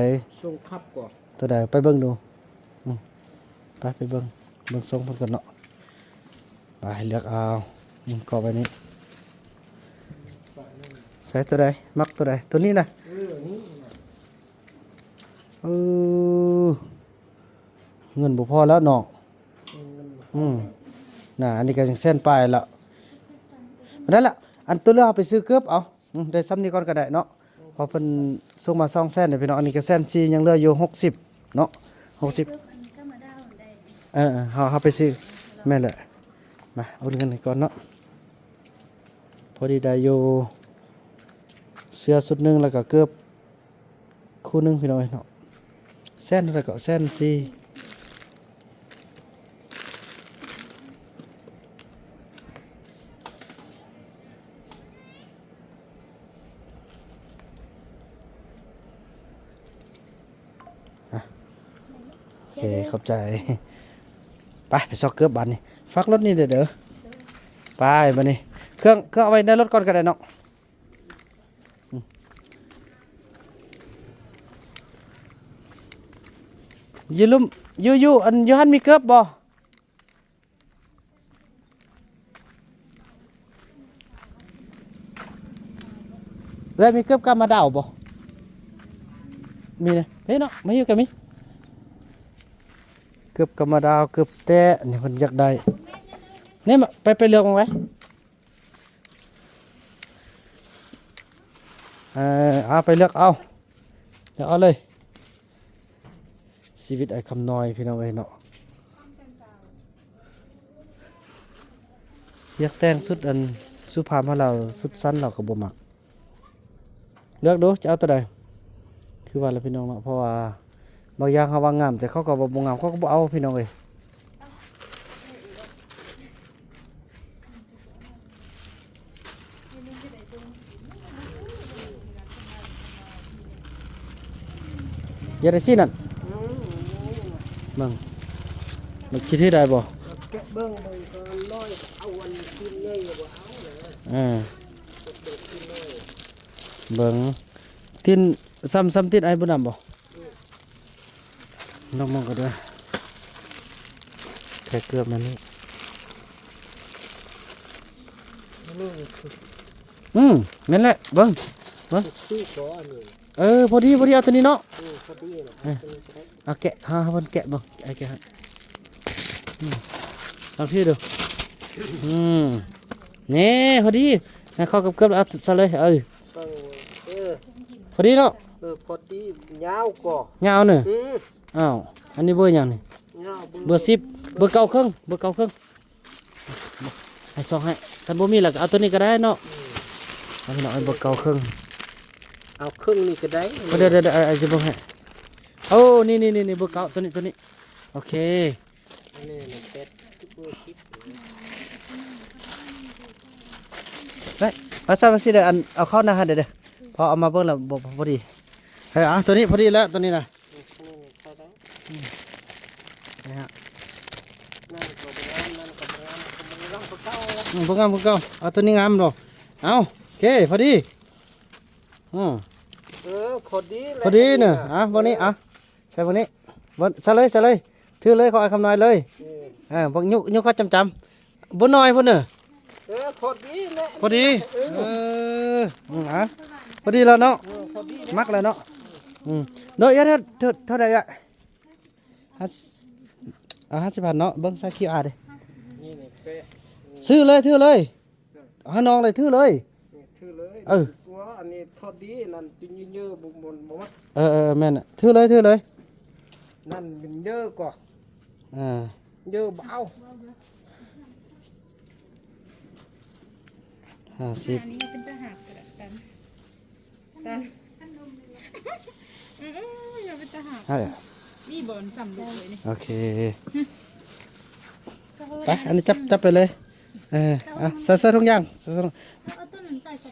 ຊົງຄັບກວ່າ. ໂຕໃດ? ໄປເບິ່ງດູ. ອືມ ໄປ ໄປເບິ່ງ ເບິ່ງຊົງເພິ່ນກ່ອນເນາະ. ໄປເລືອກເອົາ. ອືມ ກໍໄວ້ນີ້. ໃສ່ໂຕໃດ? ມັກໂຕໃດ? ໂຕນີ້ນະ? ເອີ ນີ້ນະ. ເອີ ເງິນບໍ່ພໍແລ້ວເນາະ. ເອີ ເງິນບໍ່ພໍ. ອືມ ນະ ອັນນີ້ກໍຍັງແສນປາຍລະ. ນັ້ນລະ ອັນຕົວເລືອກເຮົາໄປຊື້ເກີບເອົາ. ອືມ ໄດ້ຊ່ຳນີ້ກ່ອນກໍໄດ້ເນາະ. ເພາະເພິ່ນສົ່ງມາສອງແສນເດ້ພີ່ນ້ອງ. ອັນນີ້ກໍແສນສີ່ ຍັງເຫຼືອຢູ່ຫົກສິບເນາະ ຫົກສິບ. ເອີ ເຮົາ ເຮົາໄປຊື້. ແມ່ນແຫຼະ. ມາ ໂອນເງິນໃຫ້ກ່ອນເນາະ. ພໍດີໄດ້ຢູ່ ເສື້ອຊຸດໜຶ່ງ ແລ້ວກໍເກີບຄູ່ໜຶ່ງ ພີ່ນ້ອງເອີຍເນາະ. ແສນເທົ່າໃດເກາະ? ແສນສີ່. ອ່ະ ໂອເຄ ຂອບໃຈ. ໄປ ໄປຊອກເກີບບາດນີ້. ຝາກລົດນີ້ເດີ. ໄປບາດນີ້ ເຄື່ອງ ເຄື່ອງເອົາໄວ້ໃນລົດກ່ອນກໍໄດ້ເນາະ. ອືມ ຢູ່ລຸ່ມ ຢູ່ ຢູ່ ອັນ ຢູ່ຫັ້ນມີເກີບບໍ່? ເອື້ອຍ ມີເກີບກຳມະດາວບໍ່? ມີເນາະ. ເຮີ້ຍເນາະ ມາຢູ່ກັນມີ ເກີບກຳມະດາວ ເກີບແຕະ ນີ້ເພິ່ນຢາກໄດ້. ນີ້ມາ ໄປ ໄປເລືອກມາໄວ້. ເອີ ເອົາ ໄປເລືອກເອົາ ເລືອກເອົາເລີຍ. ຊີວິດອ້າຍຄຳນ້ອຍ ພີ່ນ້ອງເອີຍເນາະ. ຢາກແຕ່ງຊຸດອັນສຸພາບໃຫ້ລາວ ຊຸດສັ້ນລາວກໍບໍ່ມັກ. ເລືອກດູ ຈະເອົາໂຕໃດ? ຄືວ່າລະ ພີ່ນ້ອງເນາະ ເພາະວ່າບາງຢ່າງເຮົາວ່າງາມ ແຕ່ເຂົາກໍວ່າບໍ່ງາມ ເຂົາກໍບໍ່ເອົາ ພີ່ນ້ອງເອີຍ. ຢາກໄດ້ສີນັ້ນ. ອືມ ເບິ່ງ ມັນຊິຖືໄດ້ບໍ່? ແກະເບິ່ງ ເບິ່ງກໍນ້ອຍ ເອົາອັນທີ່ໃຫຍ່ບໍ່ເອົານະ. ເອີ ເບິ່ງ ຕີນ ສ່ຳ ສ່ຳຕີນອ້າຍບຸນນຳບໍ່? ອືມ ລອງເບິ່ງກໍໄດ້ ແຕ່ເກືອບມານີ້. ອືມ ແມ່ນແຫຼະ ເບິ່ງ ເບິ່ງ ຄືບໍ່ອັນນີ້. ເອີ ພໍດີ ພໍດີ ເອົາຕົວນີ້ເນາະ. ເອີ ພໍດີນະ ເອີ ເອົາຕົວນີ້ກໍໄດ້. ເອົາແກະ ຫາ ຫາເພິ່ນແກະເບິ່ງ ເອົາແກະໃຫ້. ອືມ ລອງຖືດູ. ອືມ ນີ້ ພໍດີ ໃຫ້ເຂົາເກືອບໆ ເອົາໃສ່ເລີຍ. ເອີ ເອີ ພໍດີເນາະ. ເອີ ພໍດີ ຍາວກໍ ຍາວເນີ. ອືມ ອ້າວ ອັນນີ້ເບີຫຍັງນີ້? ຍາວ ເບີ ເບີສິບ ເບີເກົ້າເຄິ່ງ ເບີເກົ້າເຄິ່ງ. ໃຫ້ຊອກໃຫ້ ຄັນບໍ່ມີລະກໍເອົາຕົວນີ້ກໍໄດ້ເນາະ. ອືມ ເອົາພີ່ນ້ອງ ເອົາເບີເກົ້າເຄິ່ງ ເອົາເຄິ່ງນີ້ກໍໄດ້. ເອີ ດຽວໆ ອ້າຍຊິເບິ່ງໃຫ້. ໂອ້ ນີ້ໆໆ ເບີເກົ້າ ຕົວນີ້ ຕົວນີ້. ໂອເຄ ອັນນີ້ແມ່ນເປັດ ໄປ ມາຊະ ມາຊິເດີ ອັນ ເອົາເຂົ້າໜ້າຫັ້ນເດີ ເພາະເອົາມາເບິ່ງແລ້ວບໍ່ ບໍ່ພໍດີ. ເອີ ເອົາ ໂຕນີ້ພໍດີແລ້ວ ໂຕນີ້ນະ. ອືມ ນີ້ໃສ່ໄດ້ ອືມ ນີ້ຮະ ນັ້ນກໍບໍ່ງາມ ນັ້ນກໍບໍ່ງາມ ກໍບໍ່ງາມຄືເກົ່າລະ. ອືມ ບໍ່ງາມຄືເກົ່າ ເອົາໂຕນີ້ງາມດອກ. ເອົາ ໂອເຄ ພໍດີ. ອືມ ເອີ ພໍດີແຫຼະ ພໍດີເນີ ພໍດີນະ. ອ່ະ ເບິ່ງນີ້ ເອີ ອ່ະ ໃສ່ເບິ່ງນີ້ ເບິ່ງ ໃສ່ເລີຍ ໃສ່ເລີຍ ຖືເລີຍ ຂອງອ້າຍຄຳນ້ອຍເລີຍ. ເອີ ເອີ ເບິ່ງ ຍົກ ຍົກຂຶ້ນຈຳໆ ບໍ່ໜ້ອຍພຸ້ນເນີ. ເອີ ພໍດີແຫຼະ ພໍດີ. ເອີ ເອີ ອືມ ອ່ະ ພໍດີແລ້ວເນາະ. ເອີ ພໍດີແຫຼະ ມັກແລ້ວເນາະ. ອືມ ໂດຍ ເອີ ເທົ່າ ເທົ່າ ເທົ່າໃດເອື້ອຍ? ຫ້າ ອ່າ ຫ້າສິບພັນເນາະ. ເບິ່ງໃສ່ຄິວອາເດ້ ນີ້ ນີ້ເປະ ຊື້ເລີຍ ຖືເລີຍ ເອີ ຫານ້ອງເລີຍ ຖືເລີຍ ນີ້ ຖືເລີຍ. ເອີ ຕົວອັນນີ້ທອດດີ ນັ້ນຕິເຍີໆ ບໍ່ ບໍ່ ບໍ່ມັກ. ເອີ ເອີ ແມ່ນ ຖືເລີຍ ຖືເລີຍ. ນັ້ນມັນເຍີກວ່າ ອ່າ ເຍີບໍ່ເອົາ. ຫ້າສິບ ອັນນີ້ເປັນຕາຫັກກະດານ ຕັນ ອືມໆ ເປັນຕາຫັກ ເອີ ມີບ່ອນສ່ຳລູກເລີຍນີ້. ໂອເຄ ໄປ ອັນນີ້ຈັບ ຈັບໄປເລີຍ. ເອີ ເອົາ ໃສ່ ໃສ່ຖົງຢາງ ໃສ່ ໃສ່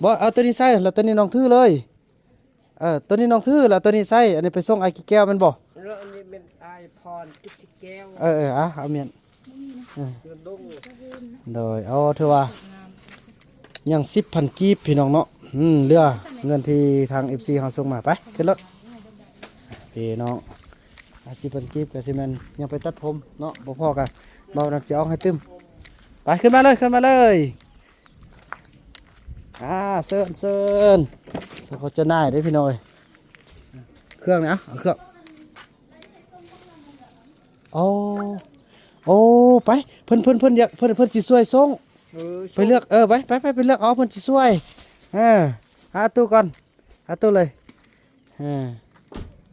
ບໍ່ ເອົາໂຕນີ້ໃສ່ ແລ້ວໂຕນີ້ນ້ອງຖືເລີຍ. ເອີ ໂຕນີ້ນ້ອງຖື ແລ້ວໂຕນີ້ໃສ່ ອັນນີ້ໄປສົ່ງອ້າຍກິແກ້ວແມ່ນບໍ່? ແລ້ວອັນນີ້ແມ່ນອ້າຍພອນກິດແກ້ວ. ເອີ ເອີ ອ່ະ ເອົາແມ່ນ ເອີ ໂດຍ ເອົາ ຖືວ່າຍັງສິບພັນກີບພີ່ນ້ອງເນາະ. ອືມ ເຫຼືອເງິນທີ່ທາງເອັຟຊີເຮົາສົ່ງມາ. ໄປ ຂຶ້ນລົດພີ່ນ້ອງ. ອ່າ ສິບພັນກີບກະຊິແມ່ນຍັງໄປຕັດຜົມເນາະ ບໍ່ພໍກະເບົານຳຈະອອກໃຫ້ຕື່ມ. ໄປ ຂຶ້ນມາເລີຍ ຂຶ້ນມາເລີຍ. ອ່າ ເຊີນ ເຊີນ ເຊີນ ເຂົາຈະໜ່າຍເດ້ພີ່ນ້ອງເອີຍ. ເຄື່ອງນີ້ ເອົາ ເອົາເຄື່ອງ ໂອ້ ໂອ້ ໄປ ເພິ່ນ ເພິ່ນ ເພິ່ນຢາກ ເພິ່ນ ເພິ່ນຊິຊ່ວຍສົ່ງ. ເອີ ໄປເລືອກ ເອີ ໄປ ໄປ ໄປ ໄປເລືອກເອົາ ເພິ່ນຊິຊ່ວຍ. ເອີ ຫາຕູ້ກ່ອນ ຫາຕູ້ເລີຍ. ເອີ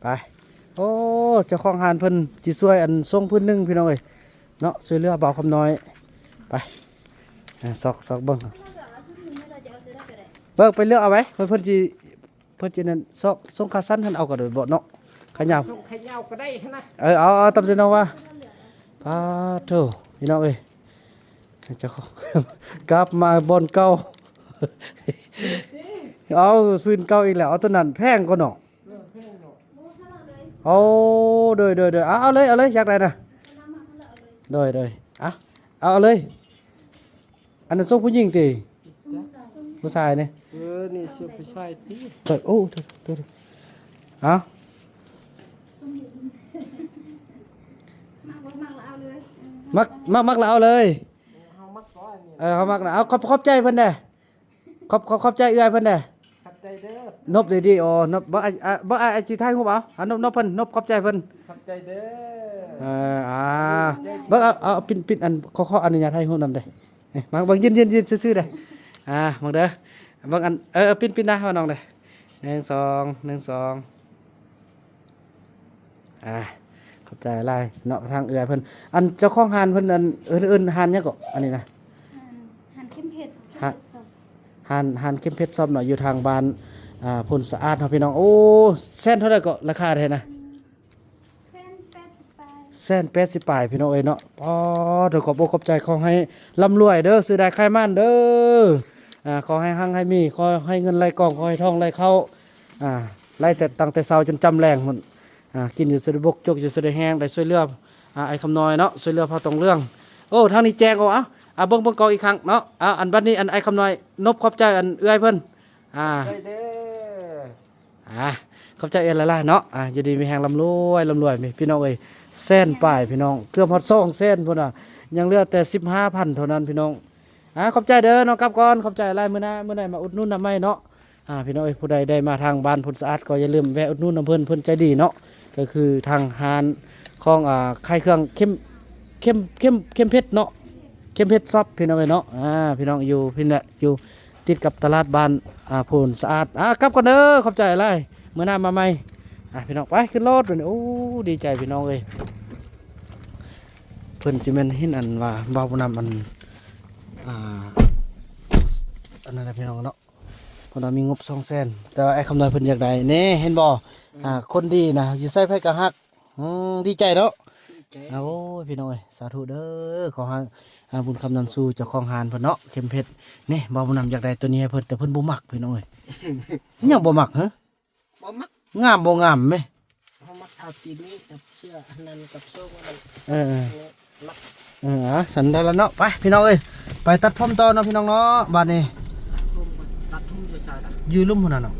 ໄປ ໂອ້ ເຈົ້າຂອງຮ້ານເພິ່ນຊິຊ່ວຍອັນສົ່ງພື້ນໜຶ່ງພີ່ນ້ອງເອີຍເນາະ ຊ່ວຍເຫຼືອບ່າວຄຳນ້ອຍ. ໄປ ເອີ ຊອກ ຊອກເບິ່ງ ເບິ່ງໄປເລືອກເອົາໄວ້ ເພິ່ນ ເພິ່ນຊິ ເພິ່ນຊິນັ້ນ ຊອກ ສົ່ງຂາສັ້ນຫັ້ນເອົາກໍໄດ້ບໍ່ເນາະ ຂາຍາວ ສົ່ງຂາຍາວກໍໄດ້ຫັ້ນນະ. ເອີ ເອົາ ເອົາຕາມໃຈນ້ອງວ່າ. ປາດໂທ້ ພີ່ນ້ອງເອີຍ ເຈົ້າຂອງ ກັບມາບ່ອນເກົ່າ ເອົາ ຊຸດເກົ່າອີກແລ້ວ. ເອົາ ໂຕນັ້ນແພງກວ່າເນາະ. ໂອ້ ໂດຍ ໂດຍ ໂດຍ ເອົາ ເອົາເລີຍ ເອົາເລີຍ ຢາກໄດ້ນະ. ໂດຍ ໂດຍ ເອົາ ເອົາເລີຍ. ອັນນັ້ນຊົງຜູ້ຍິງຕິ ຜູ້ຊາຍນີ້? ເອີ ນີ້ຊົງຜູ້ຊາຍຕິ. ໂອ້ ໂທດ ໂທດ ເອົາ ມັກ ມັກ ມັກລະເອົາເລີຍ. ເອີ ເຮົາມັກນະ ເອົາ ຂອບ ຂອບໃຈເພິ່ນແດ່. ຂອບ ຂອບ ຂອບໃຈເອື້ອຍເພິ່ນແດ່. ຂອບໃຈເດີ. ນົບດີໆ ໂອ້ ນົບ ບໍ່ ອາ ບໍ່ ອາ ອາ ຊິຖ່າຍຮູບເອົາ ເອົາ ນົບ ນົບເພິ່ນ ນົບຂອບໃຈເພິ່ນ. ຂອບໃຈເດີ. ເອີ ອ່າ ເບິ່ງ ເອົາ ເອົາ ປິ້ນ ປິ້ນ ອັນ ຂໍ ຂໍອະນຸຍາດຖ່າຍຮູບນຳເດ້. ມາເບິ່ງ ຢືນ ຢືນ ຢືນຊື່ໆເດ້. ອ່າ ເບິ່ງເດີ ເບິ່ງ ອັນ ເອີ ເອີ ປິ້ນ ປິ້ນນະ ວ່ານ້ອງເດ້. ໜຶ່ງ ສອງ ໜຶ່ງ ສອງ. ອ່າ ຂອບໃຈຫຼາຍເນາະ ທາງເອື້ອຍເພິ່ນ. ອັນເຈົ້າຂອງຮ້ານເພິ່ນ ອັນ ເອີ້ນ ເອີ້ນຮ້ານຫຍັງເກາະ ອັນນີ້ນະ? ຮ້ານ ຮ້ານເຂັມເພັດ ເຂັມເພັດຊອບ ຮ້ານ ຮ້ານເຂັມເພັດຊອບເນາະ ຢູ່ທາງບ້ານ ອ່າ ໂພນສະອາດເນາະ ພີ່ນ້ອງ. ໂອ້ ແສນເທົ່າໃດເກາະ ລາຄາເທົ່າໃດນະ? ແສນແປດສິບປາຍ ແສນແປດສິບປາຍ ພີ່ນ້ອງເອີຍເນາະ. ອໍ ໂດຍ ຂອບອົກຂອບໃຈ ຂໍໃຫ້ລ່ຳລວຍເດີ ຊື້ໄດ້ຂາຍໝານເດີ. ອ່າ ຂໍໃຫ້ຮັ່ງໃຫ້ມີ ຂໍໃຫ້ເງິນໄຫຼກອງ ຂໍໃຫ້ທອງໄຫຼເຂົ້າ ອ່າ ໄຫຼແຕ່ ຕັ້ງແຕ່ເຊົ້າຈົນຈຳແລງພຸ້ນ. ອ່າ ກິນຢູ່ສຸດໄດ້ບົກ ຈົກຢູ່ສຸດໄດ້ແຮງ ໄດ້ຊ່ວຍເຫຼືອ ອ່າ ອ້າຍຄຳນ້ອຍເນາະ ຊ່ວຍເຫຼືອພໍ່ຕອງເລື່ອງ. ໂອ້ ທາງນີ້ແຈ້ງ. ໂອ້ ເອົາ ອ່າ ເບິ່ງ ເບິ່ງກ້ອງອີກຄັ້ງເນາະ. ອ່າ ອັນບັດນີ້ ອັນອ້າຍຄຳນ້ອຍນົບຂອບໃຈອັນເອື້ອຍເພິ່ນ. ອ່າ ຂອບໃຈເດີ. ອ່າ ຂອບໃຈເອື້ອຍຫຼາຍໆເນາະ. ອ່າ ຢູ່ດີມີແຮງ ລ່ຳລວຍ ລ່ຳລວຍ ພີ່ນ້ອງເອີຍ. ແສນປາຍ ພີ່ນ້ອງ ເກືອບຮອດສອງແສນພຸ້ນນະ ຍັງເຫຼືອແຕ່ສິບຫ້າພັນເທົ່ານັ້ນ ພີ່ນ້ອງ. ອ່າ ຂອບໃຈເດີ ນ້ອງກັບກ່ອນ ຂອບໃຈຫຼາຍ. ມື້ໜ້າ ມື້ໃດມາອຸດໜູນນຳໃໝ່ເນາະ. ອ່າ ພີ່ນ້ອງເອີຍ ຜູ້ໃດໄດ້ມາທາງບ້ານໂພນສະອາດ ກໍຢ່າລືມແວະອຸດໜູນນຳເພິ່ນ ເພິ່ນໃຈດີເນາະ. ກໍຄືທາງຮ້ານຂອງ ອ່າ ຂາຍເຄື່ອງເຂັມ ເຂັມ ເຂັມ ເຂັມເພັດເນາະ ເຂັມເພັດຊອບ ພີ່ນ້ອງເອີຍເນາະ. ອ່າ ພີ່ນ້ອງຢູ່ພີ້ແຫຼະ ຢູ່ຕິດກັບຕະຫຼາດບ້ານ ອ່າ ໂພນສະອາດ. ອ່າ ກັບກ່ອນເດີ ຂອບໃຈຫຼາຍ ມື້ໜ້າມາໃໝ່. ອ່າ ພີ່ນ້ອງ ໄປຂຶ້ນລົດ. ໂອ້ ດີໃຈ ພີ່ນ້ອງເອີຍ. ເພິ່ນຊິແມ່ນເຫັນອັນວ່າເວົ້ານຳອັນ ອ່າ ອັນນັ້ນແຫຼະ ພີ່ນ້ອງເນາະ. ເພິ່ນວ່າມີງົບສອງແສນ ແຕ່ວ່າອ້າຍຄຳນ້ອຍເພິ່ນຢາກໄດ້ແນ່ ເຫັນບໍ່? ອືມ ອ່າ ຄົນດີນະ ຢູ່ໃສໃຜກໍຮັກ. ອືມ ດີໃຈເນາະ. ດີ ໂອ້ຍ ພີ່ນ້ອງເອີຍ ສາທຸເດີ ຂໍໃຫ້ ອາ ບຸນຄຳນຳສູ່ເຈົ້າຂອງຮ້ານເພິ່ນເນາະ ເຂັມເພັດ. ນີ້ ບ່າວບຸນນຳຢາກໄດ້ໂຕນີ້ໃຫ້ເພິ່ນ ແຕ່ເພິ່ນບໍ່ມັກ ພີ່ນ້ອງເອີຍ. ຫຍັງບໍ່ມັກ ຮະ? ບໍ່ມັກ ງາມບໍ່ງາມແມ? ເຮົາມັກເອົາຕີນນີ້ກັບເສື້ອອັນນັ້ນກັບໂສ້ງອັນນັ້ນ. ເອີໆ ມັກ. ເອີ ອາ ຊັ້ນໄດ້ລະເນາະ. ໄປ ພີ່ນ້ອງເອີຍ ໄປຕັດຜົມຕໍ່ເນາະ ພີ່ນ້ອງເນາະ. ບາດນີ້ຕັດຜົມຢູ່ໃສລະ? ຢູ່ລຸ່ມພຸ້ນນະເນາະ.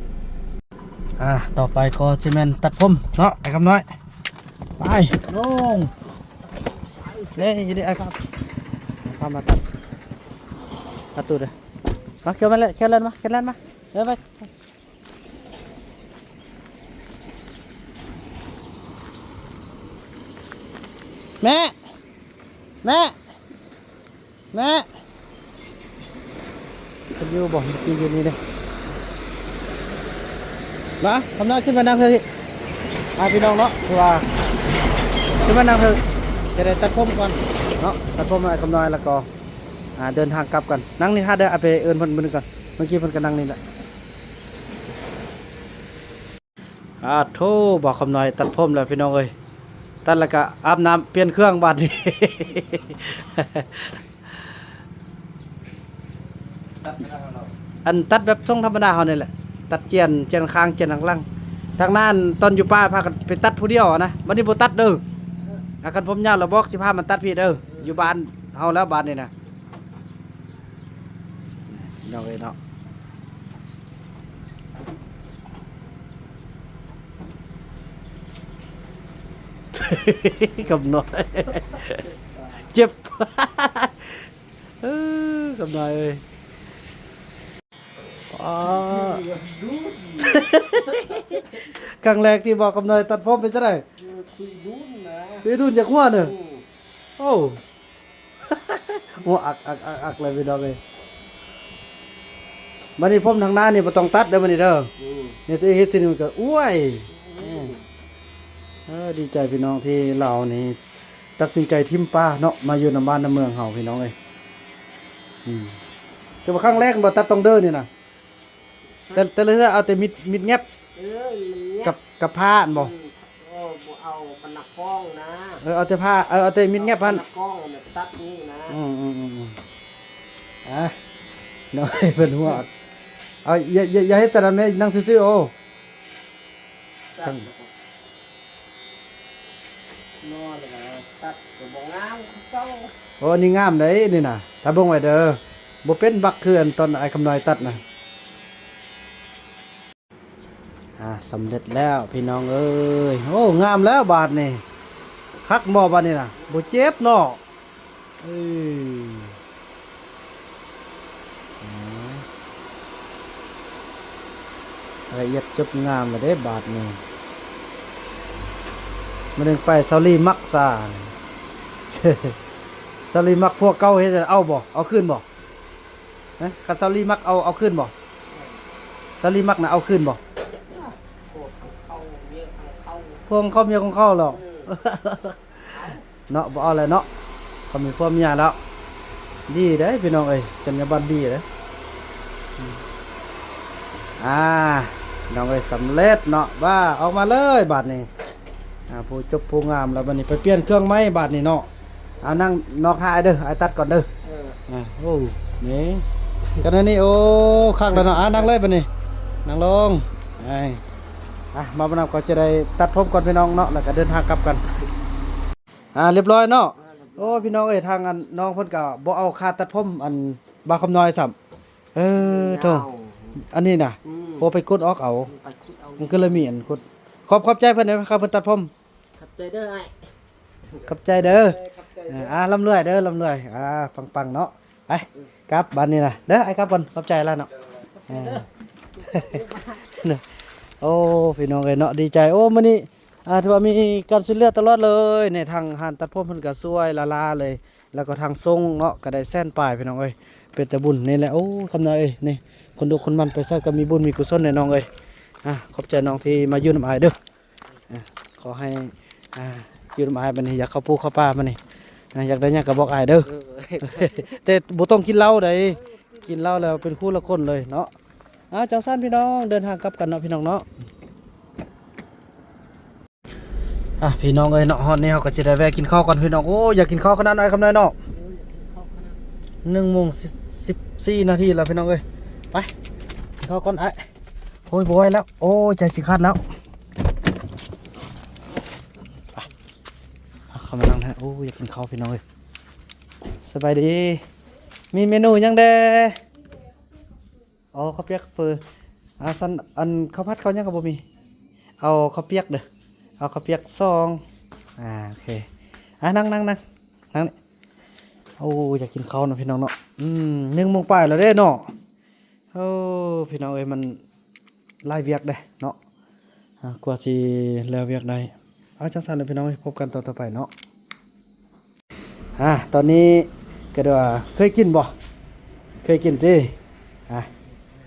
ອາ ຕໍ່ໄປກໍຊິແມ່ນຕັດຜົມເນາະ ໄອ້ຄຳນ້ອຍ. ໄປ ລົງ. ເດ້ ເດ້ ໄອ້ພາ ພາມາຕັດ ຕັດຕູດເດີ້. ມາ ເຂົ້າມາແລ້ວ ເຂົ້າແລ່ນມາ ເຂົ້າແລ່ນມາ ເດີ ໄປ. ແມ່ ແມ່ ແມ່ ເພິ່ນຢູ່ບໍ່? ເມື່ອກີ້ຢູ່ນີ້ເດ້. ມາ ຄຳນ້ອຍ ຂຶ້ນມານັ່ງເທິງ ພີ່ນ້ອງເນາະ. ຄືວ່າ ຂຶ້ນມານັ່ງເທິງ ຈະໄດ້ຕັດຜົມກ່ອນເນາະ ຕັດຜົມໃຫ້ຄຳນ້ອຍ ແລ້ວກໍ ອາ ເດີນທາງກັບກັນ. ນັ່ງນີ້ຖ້າເດີ ເອົາໄປເອີ້ນເພິ່ນມື້ໜຶ່ງກ່ອນ. ເມື່ອກີ້ເພິ່ນກໍນັ່ງນີ້ແຫຼະ. ອາໂທ້ ບ່າວຄຳນ້ອຍຕັດຜົມແລ້ວ ພີ່ນ້ອງເອີຍ. ຕັດແລ້ວກະອາບນ້ຳປ່ຽນເຄື່ອງບາດນີ້. ຕັດໃສ່ທາງເຮົາເນາະ ອັນຕັດແບບຊົງທຳມະດາເຮົານີ້ແຫຼະ ຕັດຈຽນ ຈຽນຂ້າງ ຈຽນທາງຫຼັງ. ທາງນັ້ນຕອນຢູ່ປ່າພາກັນໄປຕັດຜູ້ດຽວນະ ບັດນີ້ບໍ່ຕັດເດີ. ອາ ຄັນຜົມຍາວແລ້ວບອກ ຊິພາມັນຕັດພີ້ເດີ ຢູ່ບ້ານເຮົາແລ້ວບາດນີ້ນະ. ພີ່ນ້ອງເອີຍເນາະ ຄຳນ້ອຍ ເຈັບ ເອີ ຄຳນ້ອຍເອີຍ. ອໍ ຄັ້ງແລກທີ່ບ່າວຄຳນ້ອຍຕັດຜົມເປັນຈັ່ງໃດ? ເອີ ຄຸຍດຸນນະ ຄຸຍດຸນຈາກຫົວເນີ. ອືມ ໂອ້ ຫົວອັກ ອັກ ອັກ ອັກເລີຍ ພີ່ນ້ອງເອີຍ. ບັດນີ້ຜົມທາງໜ້ານີ້ບໍ່ຕ້ອງຕັດເດີບັດນີ້ເດີ. ອືມ ນີ້ຕົວເອງເຮັດຊິນີ້ມັນກໍ ໂອ້ຍ. ອືມ ເອີ ດີໃຈພີ່ນ້ອງທີ່ລາວນີ້ຕັດສິນໃຈຖິ້ມປ່າເນາະ ມາຢູ່ນຳບ້ານນຳເມືອງເຮົາ ພີ່ນ້ອງເອີຍ. ອືມ ແຕ່ວ່າຄັ້ງແລກບໍ່ຕັດຕ້ອງເດີນີ້ນະ. ແຕ່ ແຕ່ລະເທື່ອເອົາແຕ່ມີດ ມີດແງບ ເອີ ມີດແງບ ກັບ ກັບພ້າຫັ້ນບໍ່? ອືມ ເອີ ບໍ່ເອົາປານນັກຟ້ອງນະ. ເອີ ເອົາແຕ່ພ້າ ເອີ ເອົາແຕ່ມີດແງບຫັ້ນ ປານນັກຟ້ອງແບບຕັດນີ້ນະ. ອືມໆໆໆ ອາ ນ້ອຍເພິ່ນຫົວ ເອົາ ຢ່າ ຢ່າ ຢ່າເຮັດຊັ້ນນະແມ່ ນັ່ງຊື່ໆ ໂອ້. ຕັດ ນອນແລ້ວກໍຕັດກໍບໍ່ງາມຄືເກົ່າ. ໂອ້ ອັນນີ້ງາມເດ້ນີ້ນະ ຖ້າເບິ່ງໄວ້ເດີ ບໍ່ເປັນບັກຄືອັນຕອນອ້າຍຄຳນ້ອຍຕັດນະ. ອ່າ ສຳເລັດແລ້ວພີ່ນ້ອງເອີຍ. ໂອ້ ງາມແລ້ວບາດນີ້ ຄັກບໍ່ບາດນີ້ນະ ບໍ່ເຈັບເນາະ. ເອີ ລະອຽດຈົບງາມລະເດ້ບາດນີ້. ມື້ໜຶ່ງໄປຊາວລີມັກຊະ ຊາວລີມັກພວກເກົ່າເຮັດ ເອົາບໍ່? ເອົາຄືນບໍ່? ຮະ ຄັນຊາວລີມັກ ເອົາ ເອົາຄືນບໍ່? ຊາວລີມັກນະ ເອົາຄືນບໍ່? ພວກຂອງເຂົາ ເມຍຂອງເຂົາ ພວກຂອງເຂົາ ເມຍຂອງເຂົາເນາະ. ເອີ ເນາະ ບໍ່ເອົາແລ້ວເນາະ ເຂົາມີຜົວເມຍແລ້ວ. ດີເດ້ພີ່ນ້ອງເອີຍ ຈັນຍາບັນດີເດ້. ອືມ ອ່າ ພີ່ນ້ອງເອີຍ ສຳເລັດເນາະ ວ່າ ອອກມາເລີຍບາດນີ້. ອ່າ ຜູ້ຈົບຜູ້ງາມແລ້ວ ບາດນີ້ໄປປ່ຽນເຄື່ອງໃໝ່ບາດນີ້ເນາະ. ອ່າ ນັ່ງນອກຖ້າເດີ ອ້າຍຕັດກ່ອນເດີ. ເອີ ອ່າ ໂອ້ ນີ້ ກັນອັນນີ້ ໂອ້ ຄັກແລ້ວເນາະ. ອ່າ ນັ່ງເລີຍບາດນີ້ ນັ່ງລົງ. ອ່າ ມາບາດນຳກໍຈະໄດ້ຕັດຜົມກ່ອນພີ່ນ້ອງເນາະ ແລ້ວກໍເດີນທາງກັບກັນ. ອ່າ ລຽບຮ້ອຍເນາະ. ໂອ້ ພີ່ນ້ອງເອີຍ ທາງອັນນ້ອງເພິ່ນກໍບໍ່ເອົາຄ່າຕັດຜົມອັນບ່າວຄຳນ້ອຍຊ້ຳ. ເອີ ໂທ້ ອັນນີ້ນະ. ອືມ ໂອ້ ໄປກົດອອກເອົາ ໄປຂຸດເອົາ ມັນກໍເລີຍມີອັນຂຸດ. ຂອບ ຂອບໃຈເພິ່ນເດີ ເພິ່ນຕັດຜົມ. ຂອບໃຈເດີອ້າຍ ຂອບໃຈເດີ. ເອີ ຂອບໃຈເດີ. ອ່າ ລ່ຳລວຍເດີ ລ່ຳລວຍ ອ່າ ປັງໆເນາະ. ໄປ ເອີ ກັບບາດນີ້ນະເດີ ອ້າຍກັບກ່ອນ ຂອບໃຈຫຼາຍເນາະ. ເອີ ໂອ້ ພີ່ນ້ອງເອີຍເນາະ ດີໃຈ. ໂອ້ ມື້ນີ້ ອ່າ ຖືວ່າມີການຊ່ວຍເຫຼືອຕະຫຼອດເລີຍ ໃນທາງຮ້ານຕັດຜົມເພິ່ນກໍຊ່ວຍຫຼາຍໆເລີຍ ແລ້ວກໍທາງສົ່ງເນາະ ກໍໄດ້ແສນປາຍ ພີ່ນ້ອງເອີຍ ເປັນຕາບຸນນີ້ແຫຼະ. ໂອ້ ຄຳນ້ອຍເອີຍ ນີ້ ຄົນດຸຄົນໝັ່ນໄປໃສກໍມີບຸນມີກຸສົນແດ່ນ້ອງເອີຍ. ອ່າ ຂອບໃຈນ້ອງທີ່ມາຢູ່ນຳອ້າຍເດີ. ອ່າ ຂໍໃຫ້ ອ່າ ຢູ່ນຳອ້າຍບັດນີ້ ຢາກເຂົ້າປູເຂົ້າປ່າບັດນີ້ ອ່າ ຢາກໄດ້ຫຍັງກໍບອກອ້າຍເດີ. ເອີ ແຕ່ບໍ່ຕ້ອງກິນເຫຼົ້າໃດ ກິນເຫຼົ້າແລ້ວເປັນຄູ່ລະຄົນເລີຍເນາະ. ອ່າ ຈັ່ງຊັ້ນພີ່ນ້ອງ ເດີນທາງກັບກັນເນາະ ພີ່ນ້ອງເນາະ. ອ່ະ ພີ່ນ້ອງເອີຍເນາະ, ຮອດນີ້ເຮົາກໍຊິໄດ້ແວະກິນເຂົ້າກ່ອນພີ່ນ້ອງ. ໂອ້ຍ ຢາກກິນເຂົ້າຂະໜາດ ອ້າຍຄຳນ້ອຍເນາະ. ເອີ ຢາກກິນເຂົ້າຂະໜາດ. ໜຶ່ງໂມງສິບສີ່ນາທີແລ້ວພີ່ນ້ອງເອີຍ. ໄປ ກິນເຂົ້າກ່ອນອ້າຍ. ໂອ້ຍ ບໍ່ໄຫວແລ້ວ. ໂອ້ຍ ໃຈຊິຂາດແລ້ວ. ໄປ ເຂົ້າມານັ່ງນະ. ໂອ້ຍ ຢາກກິນເຂົ້າພີ່ນ້ອງເອີຍ. ສະບາຍດີ. ມີເມນູຫຍັງແດ່? ອໍ ເຂົ້າປຽກເຝີ. ອ່າ ຊັ້ນ ອັນ ເຂົ້າຜັດເຂົ້າຫຍັງກໍບໍ່ມີ. ເອົາເຂົ້າປຽກເດີ້. ເອົາເຂົ້າປຽກສອງ. ອ່າ ໂອເຄ. ອ່າ ນັ່ງ ນັ່ງ ນັ່ງ ນັ່ງນີ້. ໂອ້ ຢາກກິນເຂົ້າເນາະ ພີ່ນ້ອງເນາະ. ອືມ ໜຶ່ງໂມງປາຍແລ້ວເດ້ເນາະ. ໂອ້ ພີ່ນ້ອງເອີຍ ມັນຫຼາຍວຽກເດ້ເນາະ. ອ່າ ກວ່າຊິແລ້ວວຽກໄດ້. ເອົາ ຈັ່ງຊັ້ນແຫຼະ ພີ່ນ້ອງເອີຍ ພົບກັນຕອນຕໍ່ໄປເນາະ. ອ່າ ຕອນນີ້ກໍໄດ້ວ່າ ເຄີຍກິນບໍ່? ເຄີຍກິນຕິ? ອ່າ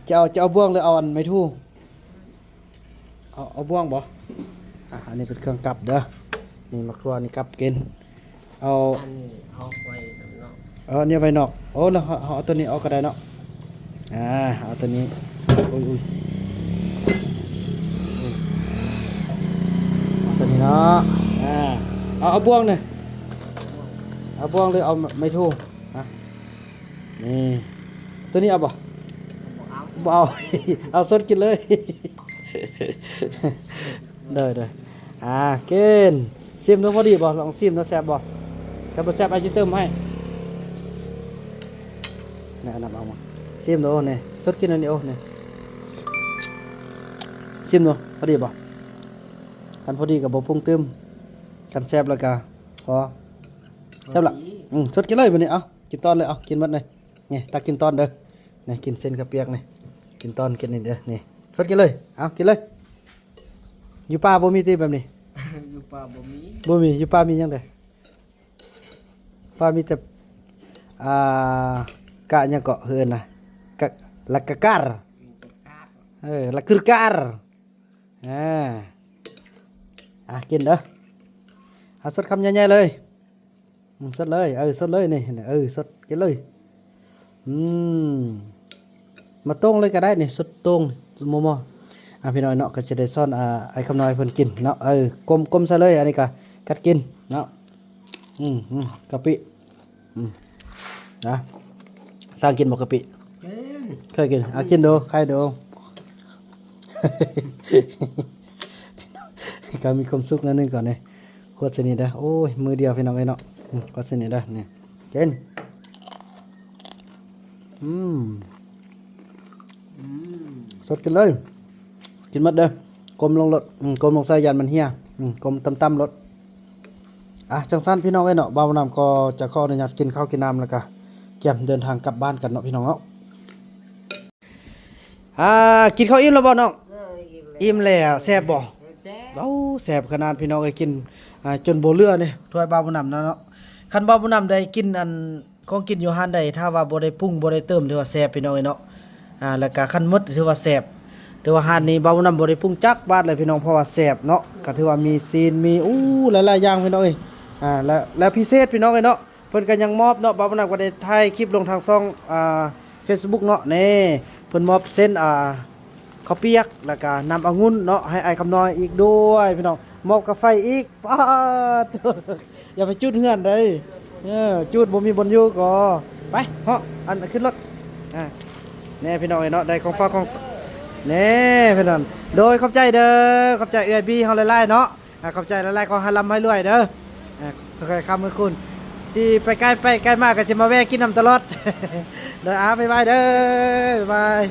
ຈະເອົາ ຈະເອົາບ່ວງ ຫຼືເອົາອັນໄມ້ຖູ? ເອົາ ເອົາບ່ວງບໍ່? ອ່າ ອັນນີ້ເປັນເຄື່ອງກັບເດີ້. ນີ້ໝາກຖົ່ວ ນີ້ກັບກິນ. ເອົາ ອັນນີ້ເອົາໄວ້ນອກ. ເອີ ອັນນີ້ໄວ້ນອກ. ໂອ້ ແລ້ວເຮົາ ເຮົາເອົາຕົວນີ້ອອກກໍໄດ້ເນາະ. ອ່າ ເອົາຕົວນີ້. ໂອ້ຍ ອຸ້ຍ ອຸ້ຍ ເອົາຕົວນີ້ເນາະ. ອ່າ ເອົາ ເອົາບ່ວງນີ້. ເອົາບ່ວງ ຫຼືເອົາໄມ້ຖູ? ຮະ ນີ້ ຕົວນີ້ເອົາບໍ່? ບໍ່ເອົາ ບໍ່ເອົາ. ເອົາສົດກິນເລີຍ. ໂດຍ ໂດຍ. ອ່າ ກິນ ຊີມດູ ພໍດີບໍ່? ລອງຊີມດູ ແຊບບໍ່? ຄັນບໍ່ແຊບ ອ້າຍຊິເຕີມໃຫ້. ນີ້ ເອົານ້ຳອອກມາ ຊີມດູ. ນີ້ ສົດກິນອັນນີ້. ໂອ້ ນີ້ ຊີມດູ ພໍດີບໍ່? ຄັນພໍດີກໍບໍ່ປຸງຕື່ມ, ຄັນແຊບແລ້ວກໍພໍ. ແຊບລະ. ພໍດີ. ອືມ ສົດກິນເລີຍບັດນີ້. ເອົາ ກິນຕອນເລີຍ. ເອົາ ກິນໝົດເລີຍ. ນີ້ ຕັກກິນຕອນເດີ້. ນີ້ ກິນເສັ້ນເຂົ້າປຽກນີ້ ກິນຕອນ ກິນນີ້ເດີ້. ນີ້ ສົດກິນເລີຍ. ເອົາ ກິນເລີຍ. ຢູ່ປ່າບໍ່ມີຕິແບບນີ້? ຢູ່ປ່າບໍ່ມີ. ບໍ່ມີ. ຢູ່ປ່າມີຫຍັງແດ່? ປ່າມີແຕ່ ອ່າ ກະຫຍັງເກາະ ເອີ້ນນະ ກະ ລະກະກາດ. ອືມ ກະກາດ. ເອີ ລະຄືກາດ. ອ່າ ອ່າ ກິນເດີ້. ເອົາ ສົດຄຳໃຫຍ່ໆເລີຍ. ອືມ ສົດເລີຍ. ເອີ ສົດເລີຍນີ້. ເອີ ສົດ ກິນເລີຍ. ອືມ ມາໂຕ່ງເລີຍກໍໄດ້ນີ້ ສົດໂຕ່ງໝໍ່ໆ. ອ່າ ພີ່ນ້ອງເນາະ ກໍຈະໄດ້ສອນ ອ່າ ອ້າຍຄຳນ້ອຍເພິ່ນກິນເນາະ. ເອີ ກົມ ກົມໃສ່ເລີຍ. ອັນນີ້ກໍກັດກິນເນາະ. ອືມ ອືມ ກະປິ. ອືມ ນະ ຊ່າງກິນບໍ່ກະປິ? ກິນ. ເຄີຍກິນ? ອ່າ ກິນດູ ໄຄດູ. ກໍມີຄວາມສຸກໜ້ອຍໜຶ່ງກ່ອນນີ້. ຂວດຊະນິດເດີ້. ໂອ້ຍ ມືດຽວ ພີ່ນ້ອງເອີຍເນາະ. ອືມ ຂວດຊະນິດເດີ້. ນີ້ ກິນ. ອືມ ອືມ ສົດກິນເລີຍ. ກິນໝົດເດີ້. ກົມລົງໂລດ. ອືມ ກົມລົງໃສ່ ຢ້ານມັນເຫ່ຍ. ອືມ ກົມຕ່ຳໆໂລດ. ອ່ະ ຈັ່ງຊັ້ນ ພີ່ນ້ອງເອີຍເນາະ, ບ່າວບຸນນຳກໍຈະຂໍອະນຸຍາດກິນເຂົ້າກິນນ້ຳ ແລ້ວກະກຽມເດີນທາງກັບບ້ານກັນເນາະ ພີ່ນ້ອງເນາະ. ອ່າ ກິນເຂົ້າອີ່ມແລ້ວບໍ່ນ້ອງ? ເອີ ອີ່ມແລ້ວ. ອີ່ມແລ້ວ. ແຊບບໍ່? ແຊບ. ເອົ້າ ແຊບຂະໜາດ ພີ່ນ້ອງເອີຍ. ກິນ ອ່າ ຈົນບໍ່ເຫຼືອເດ້ ຖ້ວຍບ່າວບຸນນຳນະເນາະ. ຄັນບ່າວບຸນນຳໄດ້ກິນອັນ ຂອງກິນຢູ່ຮ້ານໃດ ຖ້າວ່າບໍ່ໄດ້ປຸງ ບໍ່ໄດ້ເຕີມ ຖືວ່າແຊບ ພີ່ນ້ອງເອີຍເນາະ. ອ່າ ແລ້ວກະຄັນໝົດ ຖືວ່າແຊບ. ແຕ່ວ່າຮ້ານນີ້ບ່າວບຸນນຳບໍ່ໄດ້ປຸງຈັກບາດເລີຍ ພີ່ນ້ອງ, ເພາະວ່າແຊບເນາະ. ກະຖືວ່າມີຊີ້ນ ມີ ອູ້ ຫຼາຍໆຢ່າງ ພີ່ນ້ອງເອີຍ. ອ່າ ແລ້ວ ແລ້ວພິເສດ ພີ່ນ້ອງເອີຍເນາະ, ເພິ່ນກໍຍັງມອບເນາະ, ບ່າວບຸນນຳກໍໄດ້ຖ່າຍຄລິບລົງທາງຊ່ອງ ອ່າ ເຟສບຸກເນາະ. ນີ້ ເພິ່ນມອບເສັ້ນ ອ່າ ເຂົ້າປຽກ ແລ້ວກະນ້ຳອະງຸ່ນເນາະ ໃຫ້ອ້າຍຄຳນ້ອຍອີກດ້ວຍ ພີ່ນ້ອງ. ມອບກາໄຟອີກ. ປາດ ຢ່າໄປຈູດເຮືອນເດີ້. ເອີ ຈູດບໍ່ມີບ່ອນຢູ່ກໍໄປເນາະ. ອັນ ຂຶ້ນລົດ. ອ່າ ແນ່ ພີ່ນ້ອງເອີຍເນາະ, ໄດ້ຂອງຝາກຂອງ ແນ່ ພີ່ນ້ອງ. ໂດຍ ຂອບໃຈເດີ້, ຂອບໃຈເອື້ອຍບີເຮົາຫຼາຍໆເນາະ. ອ່າ ຂອບໃຈຫຼາຍໆ, ຂໍໃຫ້ລ່ຳໃຫ້ລວຍເດີ້. ອ່າ ຄ່ອຍໆຄ້ຳຄ່ອຍຄູນ, ທີ່ໄປໃກ້ໄປໃກ້ມາກໍຊິມາແວ່ກິນນຳຕະຫຼອດ. ໂດຍ ອ່າ ບາຍບາຍເດີ້ ບາຍບາຍ.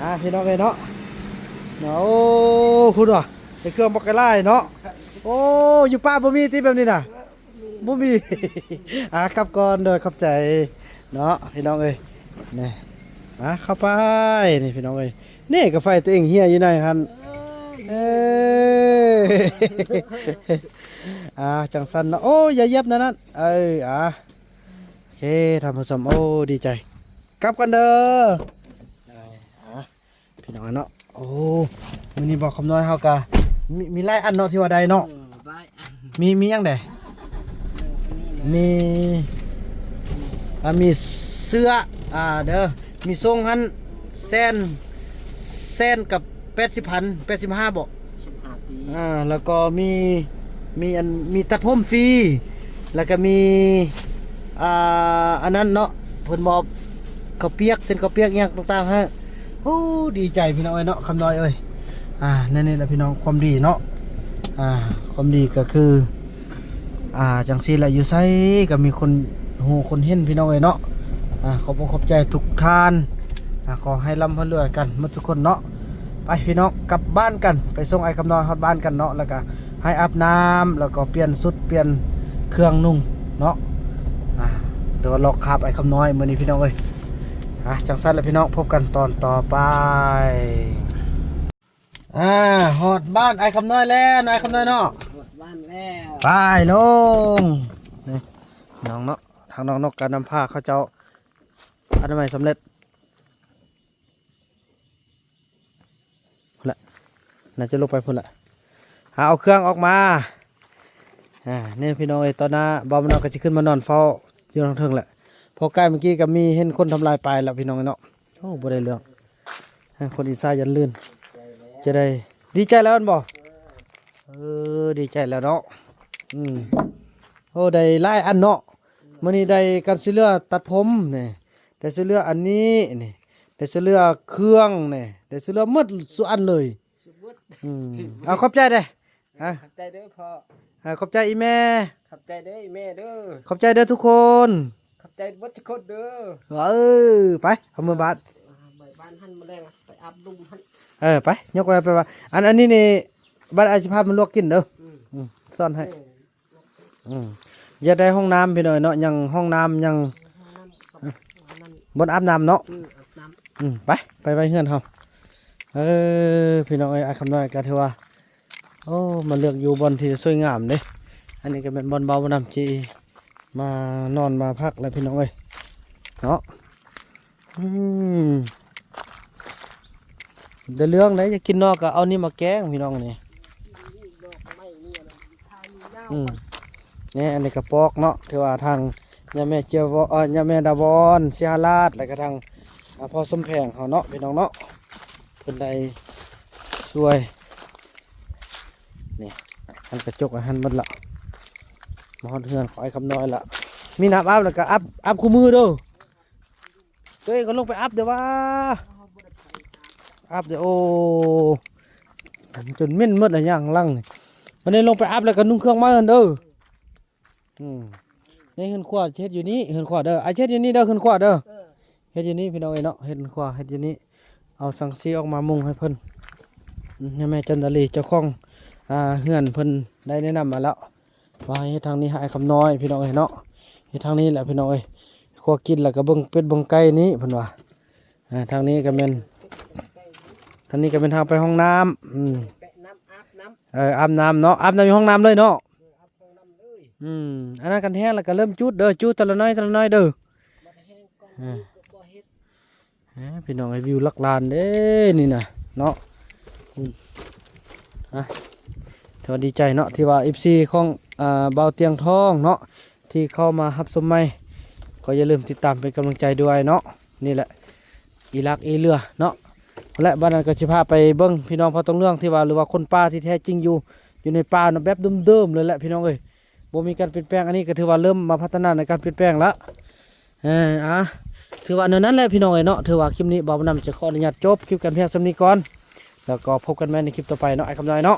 ອ່າ ພີ່ນ້ອງເອີຍເນາະ, ໂອ້ ພຸ້ນວ່າ ເປັນເຄື່ອງບັກກະຫຼາຍເນາະ. ໂອ້ ຢູ່ປ່າບໍ່ມີຕິແບບນີ້ນະ? ບໍ່ມີ. ອ່າ ກັບກ່ອນ. ໂດຍ ຂອບໃຈເນາະ ພີ່ນ້ອງເອີຍ. ນີ້ ອ່າ ເຂົ້າໄປ ນີ້ ພີ່ນ້ອງເອີຍ. ນີ້ ກາໄຟຕົວເອງເຫ່ຍຢູ່ໃນຫັ້ນ. ເອີ ອ່າ ຈັ່ງຊັ້ນເນາະ. ໂອ້ ຢ່າຢຽບນັ້ນ. ເອີ ອ່າ ໂອເຄ ທ່ານຜູ້ຊົມ. ໂອ້ ດີໃຈ. ກັບກັນເດີ້. ອ່າ ພີ່ນ້ອງເນາະ. ໂອ້ ມື້ນີ້ບ່າວຄຳນ້ອຍເຮົາກະມີ ມີຫຼາຍອັນເນາະ ທີ່ວ່າໄດ້ເນາະ. ເອີ ຫຼາຍອັນ. ມີ ມີຫຍັງແດ່? ເອີ ອັນນີ້ນະ ມີ ອ່າ ມີເສື້ອ ອ່າ ເດີ ມີຊົງຫັ້ນ ແສນ ແສນກັບແປດສິບພັນ ແປດສິບຫ້າບໍ? ສິບຫ້າປີ. ອ່າ ແລ້ວກໍມີ ມີອັນ ມີຕັດຜົມຟຣີ ແລ້ວກໍມີ ອ່າ ອັນນັ້ນເນາະ ເພິ່ນມອບເຂົ້າປຽກ ເຊັ່ນເຂົ້າປຽກຫຍັງຕ່າງໆໃຫ້. ໂອ້ ດີໃຈພີ່ນ້ອງເອີຍເນາະ ຄຳນ້ອຍເອີຍ. ອ່າ ແນວນີ້ແຫຼະພີ່ນ້ອງ ຄວາມດີເນາະ. ອ່າ ຄວາມດີກໍຄື ອ່າ ຈັ່ງຊີ້ແຫຼະ ຢູ່ໃສກໍມີຄົນຮູ້ຄົນເຫັນພີ່ນ້ອງເອີຍເນາະ. ອ່າ ຂອບອົກຂອບໃຈທຸກທ່ານ. ອ່າ ຂໍໃຫ້ລ່ຳໃຫ້ລວຍກັນໝົດທຸກຄົນເນາະ. ໄປພີ່ນ້ອງ ກັບບ້ານກັນ ໄປສົ່ງອ້າຍຄຳນ້ອຍຮອດບ້ານກັນເນາະ ແລ້ວກະໃຫ້ອາບນ້ຳ ແລ້ວກໍປ່ຽນຊຸດປ່ຽນເຄື່ອງນຸ່ງເນາະ. ອ່າ ແຕ່ວ່າລອກຄາບອ້າຍຄຳນ້ອຍມື້ນີ້ພີ່ນ້ອງເອີຍ. ອ່າ ຈັ່ງຊັ້ນລະພີ່ນ້ອງ ພົບກັນຕອນຕໍ່ໄປ. ອ່າ ຮອດບ້ານອ້າຍຄຳນ້ອຍແລ້ວເນາະ ອ້າຍຄຳນ້ອຍເນາະ. ຮອດບ້ານແລ້ວ ໄປລົງ. ນີ້ນ້ອງເນາະ ທາງນ້ອງນົກກໍນຳພາເຂົາເຈົ້າອະນາໄມສຳເລັດ. ພຸ້ນລະ ໜ້າຈະລົງໄປພຸ້ນລະ ຫາເອົາເຄື່ອງອອກມາ. ອ່າ ນີ້ພີ່ນ້ອງເອີຍ ຕອນໜ້າບ່າວມະນາວກໍຊິຂຶ້ນມານອນເຝົ້າຢູ່ທາງເທິງແຫຼະ. ພໍໃກ້ເມື່ອກີ້ກໍມີເຫັນຄົນທຳລາຍປາຍລະພີ່ນ້ອງເນາະ. ໂອ້ ບໍ່ໄດ້ເລື່ອງ ຄົນອີສານຢັນລື່ນ ຈະໄດ້ ດີໃຈແລ້ວແມ່ນບໍ່? ເອີ ດີໃຈແລ້ວເນາະ. ອືມ ໂອ້ ໄດ້ຫຼາຍອັນເນາະ. ມື້ນີ້ໄດ້ການຊ່ວຍເຫຼືອຕັດຜົມນີ້ ໄດ້ຊ່ວຍເຫຼືອອັນນີ້ນີ້ ໄດ້ຊ່ວຍເຫຼືອເຄື່ອງນີ້ ໄດ້ຊ່ວຍເຫຼືອໝົດສູ່ອັນເລີຍ. ອືມ ເອົາ ຂອບໃຈເດີ້. ຮະ ຂອບໃຈເດີ້ພໍ່. ເອີ ຂອບໃຈອີ່ແມ່. ຂອບໃຈເດີ້ອີ່ແມ່ເດີ້. ຂອບໃຈເດີ້ທຸກຄົນ. ຂອບໃຈເບິດທຸກຄົນເດີ້. ເອີ ໄປ ເອົາເມືອບ້ານ ໄປບ້ານຫັ້ນ ມື້ແລງໄປອາບນຸ່ງຫັ້ນ. ເອີ ໄປ ຍົກໄວ້ໄປວ່າ ອັນ ອັນນີ້ນີ້ ບັດອາຊິພາມາລວກກິນເດີ້. ອືມ ອືມ ຊ້ອນໃຫ້. ເອີ ອືມ ຢາກໄດ້ຫ້ອງນ້ຳພີ່ນ້ອງເນາະ ຍັງຫ້ອງນ້ຳ ຍັງ ຫ້ອງນ້ຳກັບອັນນັ້ນ ບ່ອນອາບນ້ຳເນາະ. ອືມ ອາບນ້ຳ. ອືມ ໄປ ໄປໄວ້ເຮືອນເຮົາ. ເອີ ພີ່ນ້ອງເອີຍ ອ້າຍຄຳນ້ອຍກໍຖືວ່າ ໂອ້ ມາເລືອກຢູ່ບ່ອນທີ່ສວຍງາມເດ້. ອັນນີ້ກໍແມ່ນບ່ອນບ່າວນຳທີ່ມານອນມາພັກແຫຼະພີ່ນ້ອງເອີຍເນາະ. ອືມ ໄດ້ເລື່ອງໄດ໋. ຢາກກິນໜໍ່ກໍເອົານີ້ມາແກງພີ່ນ້ອງນີ້. ອືມ ນີ້ ອັນນີ້ກະປອກເນາະ ຖືວ່າທາງຍາແມ່ເຈ້ຍວອ ເອີ ຍາແມ່ດາວອນ ສີຫະລາດ ແລ້ວກະທາງ ອາ ພໍ່ສົມແພງເຮົາເນາະ ພີ່ນ້ອງເນາະ ເພິ່ນໄດ້ຊ່ວຍ. ນີ້ ອັນກະຈົກອັນຫັ້ນໝົດລະ. ມາຮອດເຮືອນຂອງອ້າຍຄຳນ້ອຍລະ ມີນ້ຳອາບ ແລ້ວກະອາບ ອາບຄູ່ມື້ເດີ້. ຕົວເອງກໍລົງໄປອາບເດີ້ວ່າ ອາບເດີ້. ໂອ້ ຈົນເໝັນໝົດລະ ຍ່າງຫຼັງນີ້. ບັດນີ້ລົງໄປອາບແລ້ວກໍນຸ່ງເຄື່ອງໃໝ່ຫັ້ນເດີ້. ອືມ ໃນເຮືອນຄົວເຮັດຢູ່ນີ້ ເຮືອນຄົວເດີ້ ອ້າຍເຮັດຢູ່ນີ້ເດີ້ ເຮືອນຄົວເດີ້. ເອີ ເຮັດຢູ່ນີ້ພີ່ນ້ອງເອີຍເນາະ ເຮັດເຮືອນຄົວເຮັດຢູ່ນີ້. ເອົາສັງກະສີອອກມາມຸງໃຫ້ເພິ່ນ. ອືມ ຍາແມ່ຈັນດາລີ ເຈົ້າຂອງ ອ່າ ເຮືອນ ເພິ່ນໄດ້ແນະນຳມາແລ້ວ ວ່າໃຫ້ເຮັດທາງນີ້ໃຫ້ອ້າຍຄຳນ້ອຍພີ່ນ້ອງເອີຍເນາະ. ເຮັດທາງນີ້ແຫຼະພີ່ນ້ອງເອີຍ ຄົວກິນແລ້ວກໍເບິ່ງເປັດເບິ່ງໄກ່ນີ້ເພິ່ນວ່າ. ອ່າ ທາງນີ້ກໍແມ່ນ ທາງນີ້ກໍແມ່ນທາງໄປຫ້ອງນ້ຳ. ອືມ ແປະນ້ຳ ອາບນ້ຳ. ເອີ ອາບນ້ຳເນາະ ອາບນ້ຳຢູ່ຫ້ອງນ້ຳເລີຍເນາະ. ເອີ ອາບຫ້ອງນ້ຳເລີຍ. ອືມ ອັນນັ້ນຄັນແຫ້ງແລ້ວກໍເລີ່ມຈູດເດີ້ ຈູດເທື່ອລະໜ້ອຍເທື່ອລະໜ້ອຍເດີ້. ບັດແຫ້ງກ່ອນ ເອີ ນີ້ກໍບໍ່ເຮັດ. ເອີ ພີ່ນ້ອງເອີຍ ວິວຫຼັກລ້ານເດ້ນີ້ນະເນາະ. ອືມ ອ່ະ ຖືວ່າດີໃຈເນາະ ທີ່ວ່າເອັຟຊີຂອງ ອ່າ ບ່າວຕຽງທອງເນາະ ທີ່ເຂົ້າມາຮັບຊົມໃໝ່ ກໍຢ່າລືມຕິດຕາມເປັນກຳລັງໃຈດ້ວຍເນາະ. ນີ້ແຫຼະ ອີຫຼັກອີເຫຼືອເນາະ. ແລະ ບາດນັ້ນກໍຊິພາໄປເບິ່ງພີ່ນ້ອງເຜົ່າຕົງເຫຼືອງທີ່ວ່າ ຫຼືວ່າຄົນປ່າທີ່ແທ້ຈິງຢູ່ ຢູ່ໃນປ່າເນາະ ແບບເດີມໆເລີຍແຫຼະພີ່ນ້ອງເອີຍ ບໍ່ມີການປ່ຽນແປງ. ອັນນີ້ກໍຖືວ່າເລີ່ມມາພັດທະນາໃນການປ່ຽນແປງລະ. ເອີ ອ່າ ຖືວ່າແນວນັ້ນແຫຼະພີ່ນ້ອງເອີຍເນາະ. ຖືວ່າຄລິບນີ້ບ່າວບຸນນຳຈະຂໍອະນຸຍາດຈົບຄລິບກັນພຽງສ່ຳນີ້ກ່ອນ ແລ້ວກໍພົບກັນໃໝ່ໃນຄລິບຕໍ່ໄປເນາະ ອ້າຍຄຳນ້ອຍເນາະ.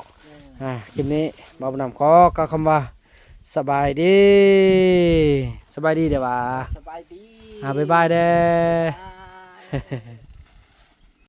ອ່າ ຄລິບນີ້ບ່າວບຸນນຳຂໍກ່າວຄຳວ່າ ສະບາຍດີ ສະບາຍດີເດີ້ວ່າ. ສະບາຍດີ. ອ່າ ບາຍບາຍເດີ້. ບາຍ.